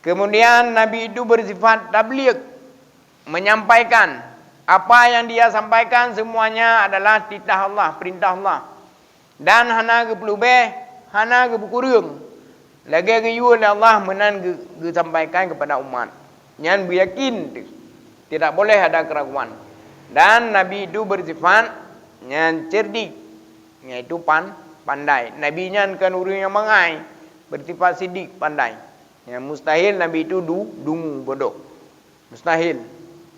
Kemudian Nabi itu bersifat tabligh, menyampaikan. Apa yang dia sampaikan semuanya adalah titah Allah, perintah Allah. Dan hana geupeulubeh, hana geupeukureueng. Lagée geuyue lé Allah meunan geu-, geusampaikan kepada umat. Nyan beuyakin teuh. Tidak boleh ada keraguan. Dan Nabi itu bersifat nyan cerdik, yaitu pan-, pandai. Nabi nyan kon ureuëng nyang mangai, bersifat siddiq, pandai. Nyang mustahil Nabi itu du-, dungu, bodoh. Mustahil.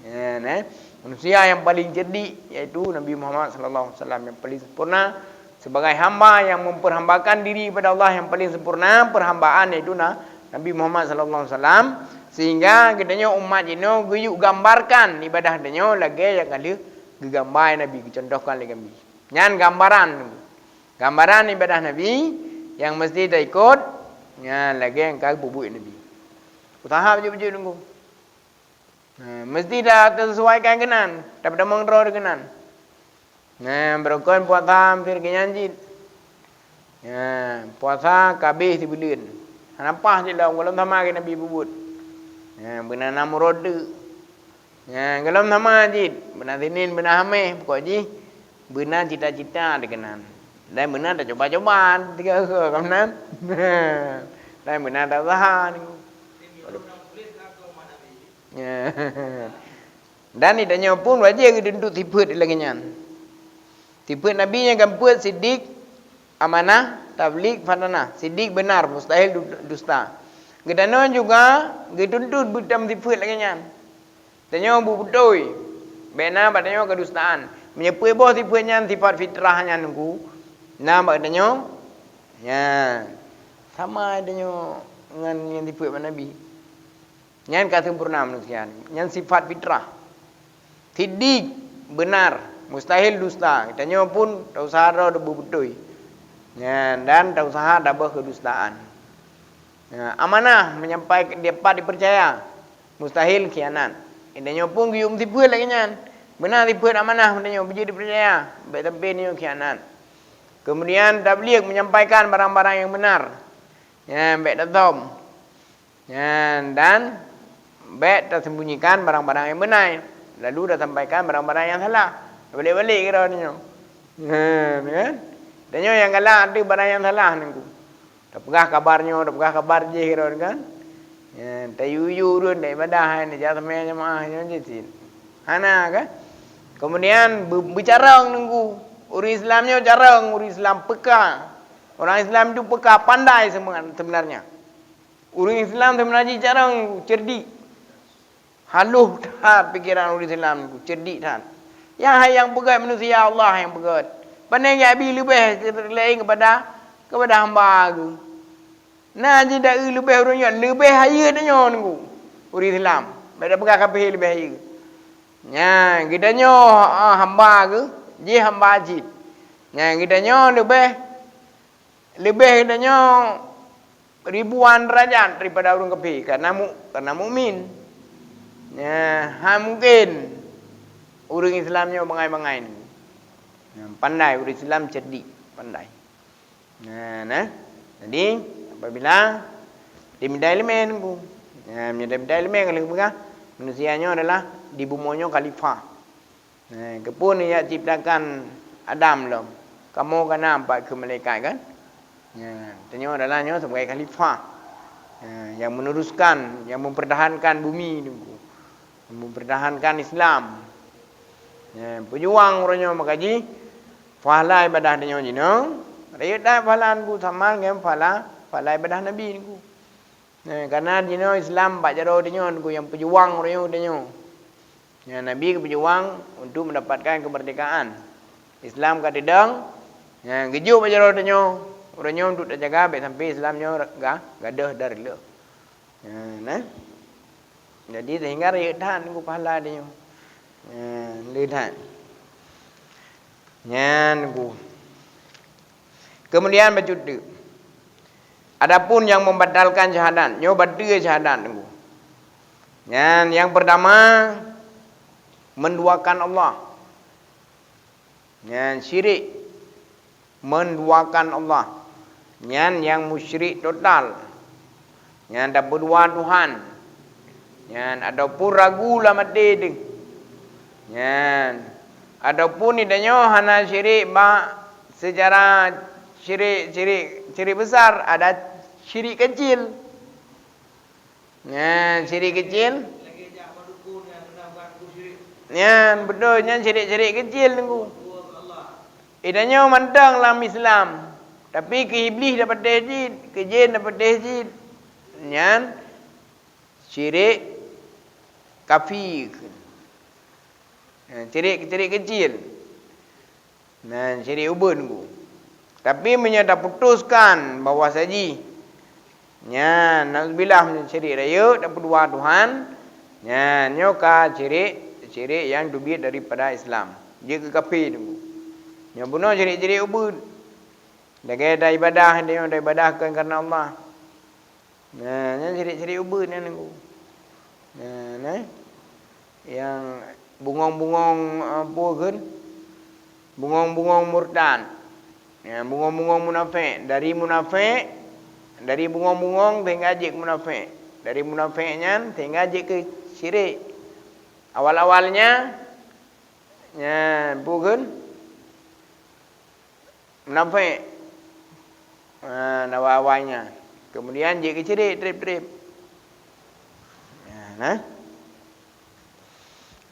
Ya, nah. Manusia yang paling cerdik yaitu Nabi Muhammad sallallahu alaihi wasallam, yang paling sempurna sebagai hamba yang memperhambakan diri kepada Allah yang paling sempurna, perhambaan yaitu na-, Nabi Muhammad sallallahu alaihi wasallam, sehingga geutanyoe umat jinoe geuyue gambarkan ibadah tanyoe lagée nyang ka lheueh geugamba Nabi, geucontohkan lé Nabi. Nyan gambaran. Gambaran ibadah Nabi nyang meusti taikot, nyan lagée nyang ka geubuet Nabi. Usaha beujeuet-beujeuet nunggu. Nah, meusti ta-, taseusuaikan keunan, tapeutamong droe keunan. Nah, beurukon puasa hampir keu nyan cit. Nah, puasa ka abéh sibuleuen. Hana paih cit lom, gohlom sama keu Nabi peubuet. Nah, beuna nam uroe teuk. Nyan, gohlom sama cit, beuna Sinin, beuna Haméh, pokok jih beuna cita-cita dikeunan. Dan beuna tacoba-coba tiga uroe ka meunan. Dan beuna tausaha. Nyan. Dan di tanyoe pun wajéb geutuntut sifeuet lagée nyan. Sifeuet Nabi nyang keupeuet siddiq, amanah, tabligh, fatanah. Siddiq benar, mustahil du-, dusta. Geutanyoe juga geutuntut beutam sifeuet lagée nyan. Tanyoe beubeutôi, bék na bak tanyoe keudustaan. Meunyoe peue boh sifeuet nyan sifat fitrah nyan nunggu, na bak tanyoe, nyan sama tanyoe ngon nyang sifeuet bak Nabi. Nyan ka sempurna manusia, nyan sifat fitrah. Siddiq, benar, mustahil dusta. Tanyoe pun tausaha droe beubeutôi. Nyan, dan tausaha tabeuh keudustaan. Nah, amanah, meunyampaikan dapat dipercaya, mustahil khianat. Tanyoe pun geuyue sifeuet lagée nyan. Beuna sifeuet amanah tanyoe, beujeuet dipercaya, bék sampai tanyoe khianat. Kemudian tabligh, menyampaikan barang-barang yang benar. Nyan, bék tathom. Nyan, dan bék tasembunyikan barang-barang nyang beunai, lalu tasampaikan barang-barang nyang salah. Balik-balik kira tanyoe. Nyan, kan? Tanyoe nyang galak ateueh barang nyang salah nunggu. Tapeugah kabar nyoe, tapeugah kabar jih kira kan. Nyan, tayue-yue ureuëng, taibadah, hai, neujak seumè jamaah nyoe jih cit. Hana kan? Kemudian be-, beucarông nunggu. Ureuëng Islam nyoe carông, ureuëng Islam peka. Orang Islam itu peka, pandai sebenarnya. Ureuëng Islam seubeuna jih carông, cerdik. Haloh that pikeran ureuëng Islam, cerdik that. Nyang hai nyang peugét manusia, Allah nyang peugét. Pane geubri leubeh laén keupada, keupada hamba Geuh. Na jih taeu leubeh ureuëng nyoe, leubeh hayeue tanyoe nunggu ureuëng Islam. Beda peugah kafé leubeh hayeue. Nyan, geutanyoe, ah, hamba geuh, jih hamba cit. Nyan, geutanyoe leubeh, leubeh geutanyoe ribuan derajat daripada ureuëng kafé, karena mu-, karena mukmin. Nyan, hana mungken ureuëng Islam nyoe bangai-bangai. Nyan, pandai, ureuëng Islam cerdik, pandai. Nah, nah. Jadi, apabila dimita ileumèe nunggu. Nah, meunyoe dimita ileumèe, kalau peugah, manusia nyoe adalah di bumoe nyoe khalifah. Nah, keupeue neujak ciptakan Adam lom? Kamoe ka na pat keu malaikat kan? Nah, tanyoe adalah nyoe sebagai khalifah. Nah, yang meneruskan, yang mempertahankan bumi nunggu. Mempertahankan Islam. Ya, peujuang uroe nyoe maka jih, pahala ibadah tanyoe jinoe, rayeuk that pahala nunggu sama ngon pahala, pahala ibadah Nabi nunggu. Ya, karena jinoe Islam bak jaroe tanyoe nunggu nyang peujuang uroe nyoe tanyoe. Ya, Nabi geupeujuang untuk mendapatkan kemerdekaan. Islam ka teudong, ya, geujok bak jaroe tanyoe, uroe nyoe untuk tajaga bèk sampai Islam nyoe ga-, gadôh dan reulôh. Ha, nah. Jadi, sehingga rayeuk that nunggu pahala dia nyoe. Ha, le that. Nyan nunggu. Kemudian bacut teuk. Adapun yang membatalkan syahadat, nyoe bateue syahadat nunggu. Nyan yang pertama, menduakan Allah. Nyan syirik, menduakan Allah. Nyan nyang musyrik total. Nyan tapeudua Tuhan. Nyan ataupun ragu lam até teuh. Nyan ataupun di tanyoe hana syirik bak secara syirik, syirik, syirik besar, ada syirik kecil. Nyan syirik kecil. Nyan beutôi, nyan syirik-syirik kecil nunggu. Di tanyoe mantong lam Islam, tapi keu Iblih tapatéh cit, keu jén tapatéh cit. Nyan syirik khafi. Nyan syirik, syirik kecil. Nyan syirik ubeut nunggu. Tapi meunyoe taputoskan bahwa sajih nyan, nauzubillah, meunyoe syirik rayeuk, tapeudua Tuhan, nyan nyoe ka syirik, syirik nyang teubiet daripada Islam. Jeuet keu kafé nunggu. Nyoe bunoe syirik-syirik ubeut. Lagèe taibadah, nyoe taibadah kon kareuna Allah. Nah, nyan syirik-syirik ubeut nyan nunggu. Nah, nah. Nyang bungong-bungong, eh, peue kheun? Bungong-bungong murtad. Ya, bungong-bungong munafék. Dari munafék, dari bungong-bungong sehingga jeuet keu munafék. Dari munafék nyan sehingga jeuet keu syirik. Awal-awalnya, nyan peue kheun? Munafék. Ha, awai-awai nyan. Kemudian jeuet keu syirik trép-trép. Ha, nah.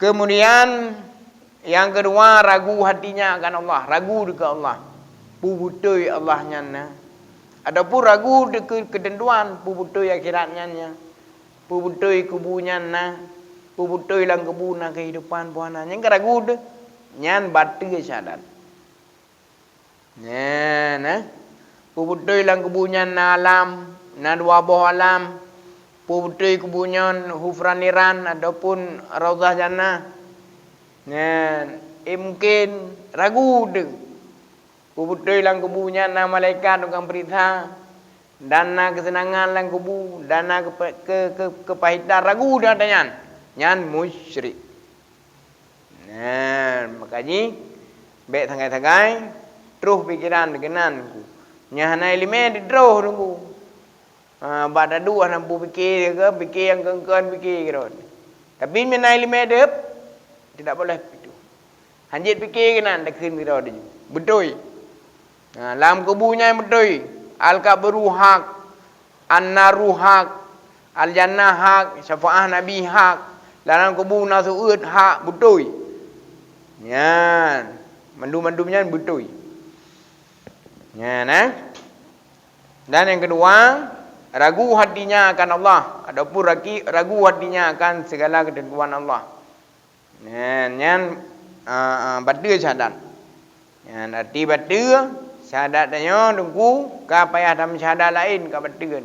Kemudian nyang keudua, ragu hatinya akan Allah, ragu keu Allah. Peue beutôi Allah nyan na? Ataupun ragu keu-, keuteuntuan, peue beutôi akhirat nyan na? Peue beutôi kubu nyan na? Peue beutôi lam kubu na kehidupan, peue hana? Nyan ka ragu teuh. Nyan bateue syahadat. Nyan, eh. Peue beutôi lam kubu nyan na alam, na dua boh alam. Peue beutôi kubu nyan hufran niran ataupun raudhah jannah. Nyan, eh, mungken ragu teuh. Peue beutôi lam kubu nyan na malaikat tukang peuriksa, dan na keuseunangan lam kubu, dan na keupe-, ke-, ke-, keupahitan, ragu teuh ata nyan. Nyan musyrik. Nah, maka jih, bèk sagai-sagai troh pikeran keunan ku. Nyang hana iéleumé ditroh teungku. Ha, bak taduek hana peue pike ke, pike nyang keun-keun pike keudroe. Tapi meunyo na iéleumé deup, tidak boleh itu. Hanjeuet pike keunan takheun keudroe. Beutôi. Ha, lam kubu nyan beutôi. Al-qabru haq. An-naru haq, al-jannah haq, syafaat Nabi haq, lam kubu na seuôt haq, beutôi. Nyan, mandum-mandum nyan beutôi. Nyan, eh. Dan nyang keudua, ragu hatinya akan Allah, ataupun raki-, ragu hatinya akan segala ketentuan Allah. Nyan, nyan, a, a, bateue syahadat. Nyan, arti bateue Syahadat tanyoe teungku ka payah tameusyhadat laén ka bateue.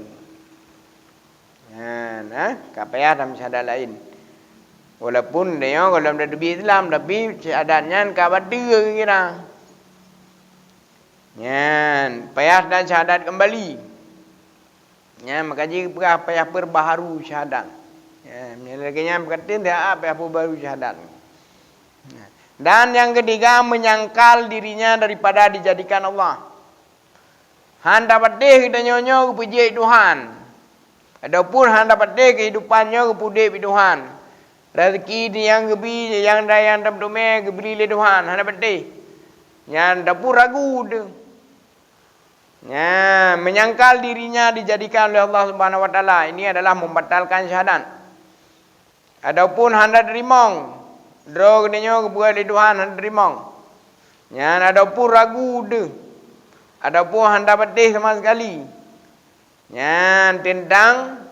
Nyan, ha? Ka payah tameusyhadat laén. Walaupun tanyoe gohlom tateubiet Islam, tapi syahadat nyan ka bateue geukira. Nyan, payah dan syahadat keumbali. Nyan, maka jih payah, payah peurbaharu syahadat. Nyan, meunyo lagée nyan peukateun, dah payah peurbaharu syahadat. Dan nyang keutiga, menyangkal dirinya daripada dijadikan Allah. Hana patéh geutanyoe nyoe geupeujeuet Tuhan, ataupun hana patéh keuhidupan nyoe geupeudeb Tuhan. Rezeki nyang geubi, nyang dayang teumé geubri lé Tuhan, hana patéh. Nyan tapeu ragu teuh. Nyan, menyangkal dirinya dijadikan oleh Allah Subhanahu wa Taala. Ini adalah membatalkan syahadat. Ataupun hana teurimong, droe geutanyoe geupeugah lé Tuhan hana teurimong. Nyan ataupun ragu deuh, ataupun hana patéh sama sekali. Nyan tentang,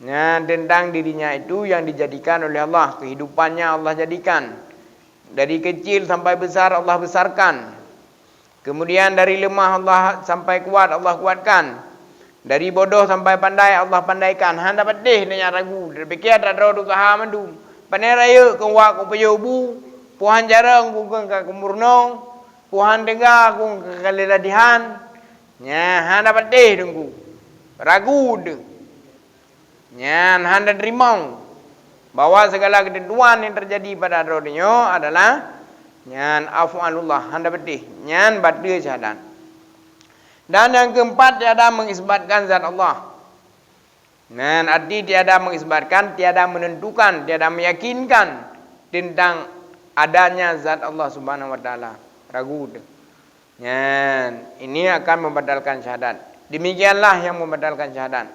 nyan tentang dirinya itu yang dijadikan oleh Allah, kehidupannya Allah jadikan. Dari kecil sampai besar Allah besarkan. Kemudian dari lemah Allah sampai kuat, Allah kuatkan. Dari bodoh sampai pandai, Allah pandaikan. Hana patéh nyan ragu. Dipikir atra droe usaha mandum. Pane rayeuk keu wak keu pajoh bu, puhan jarong keu ka keumurnong, puhan teuga keu ka leladihan. Nyan hana patéh teungku. Ragu deuh. Nyan hana teurimong bahwa segala keuteuntuan nyang teujadi pada droe nyoe adalah nyan af'alullah, hana patéh, nyan bateue syahadat. Dan nyang keumpat, tiada mengisbatkan zat Allah. Nyan arti tiada mengisbatkan, tiada menentukan, tiada meyakinkan tentang adanya zat Allah Subhanahu wa Taala. Ragu teuh. Nyan, ini akan membatalkan syahadat. Demikianlah yang membatalkan syahadat.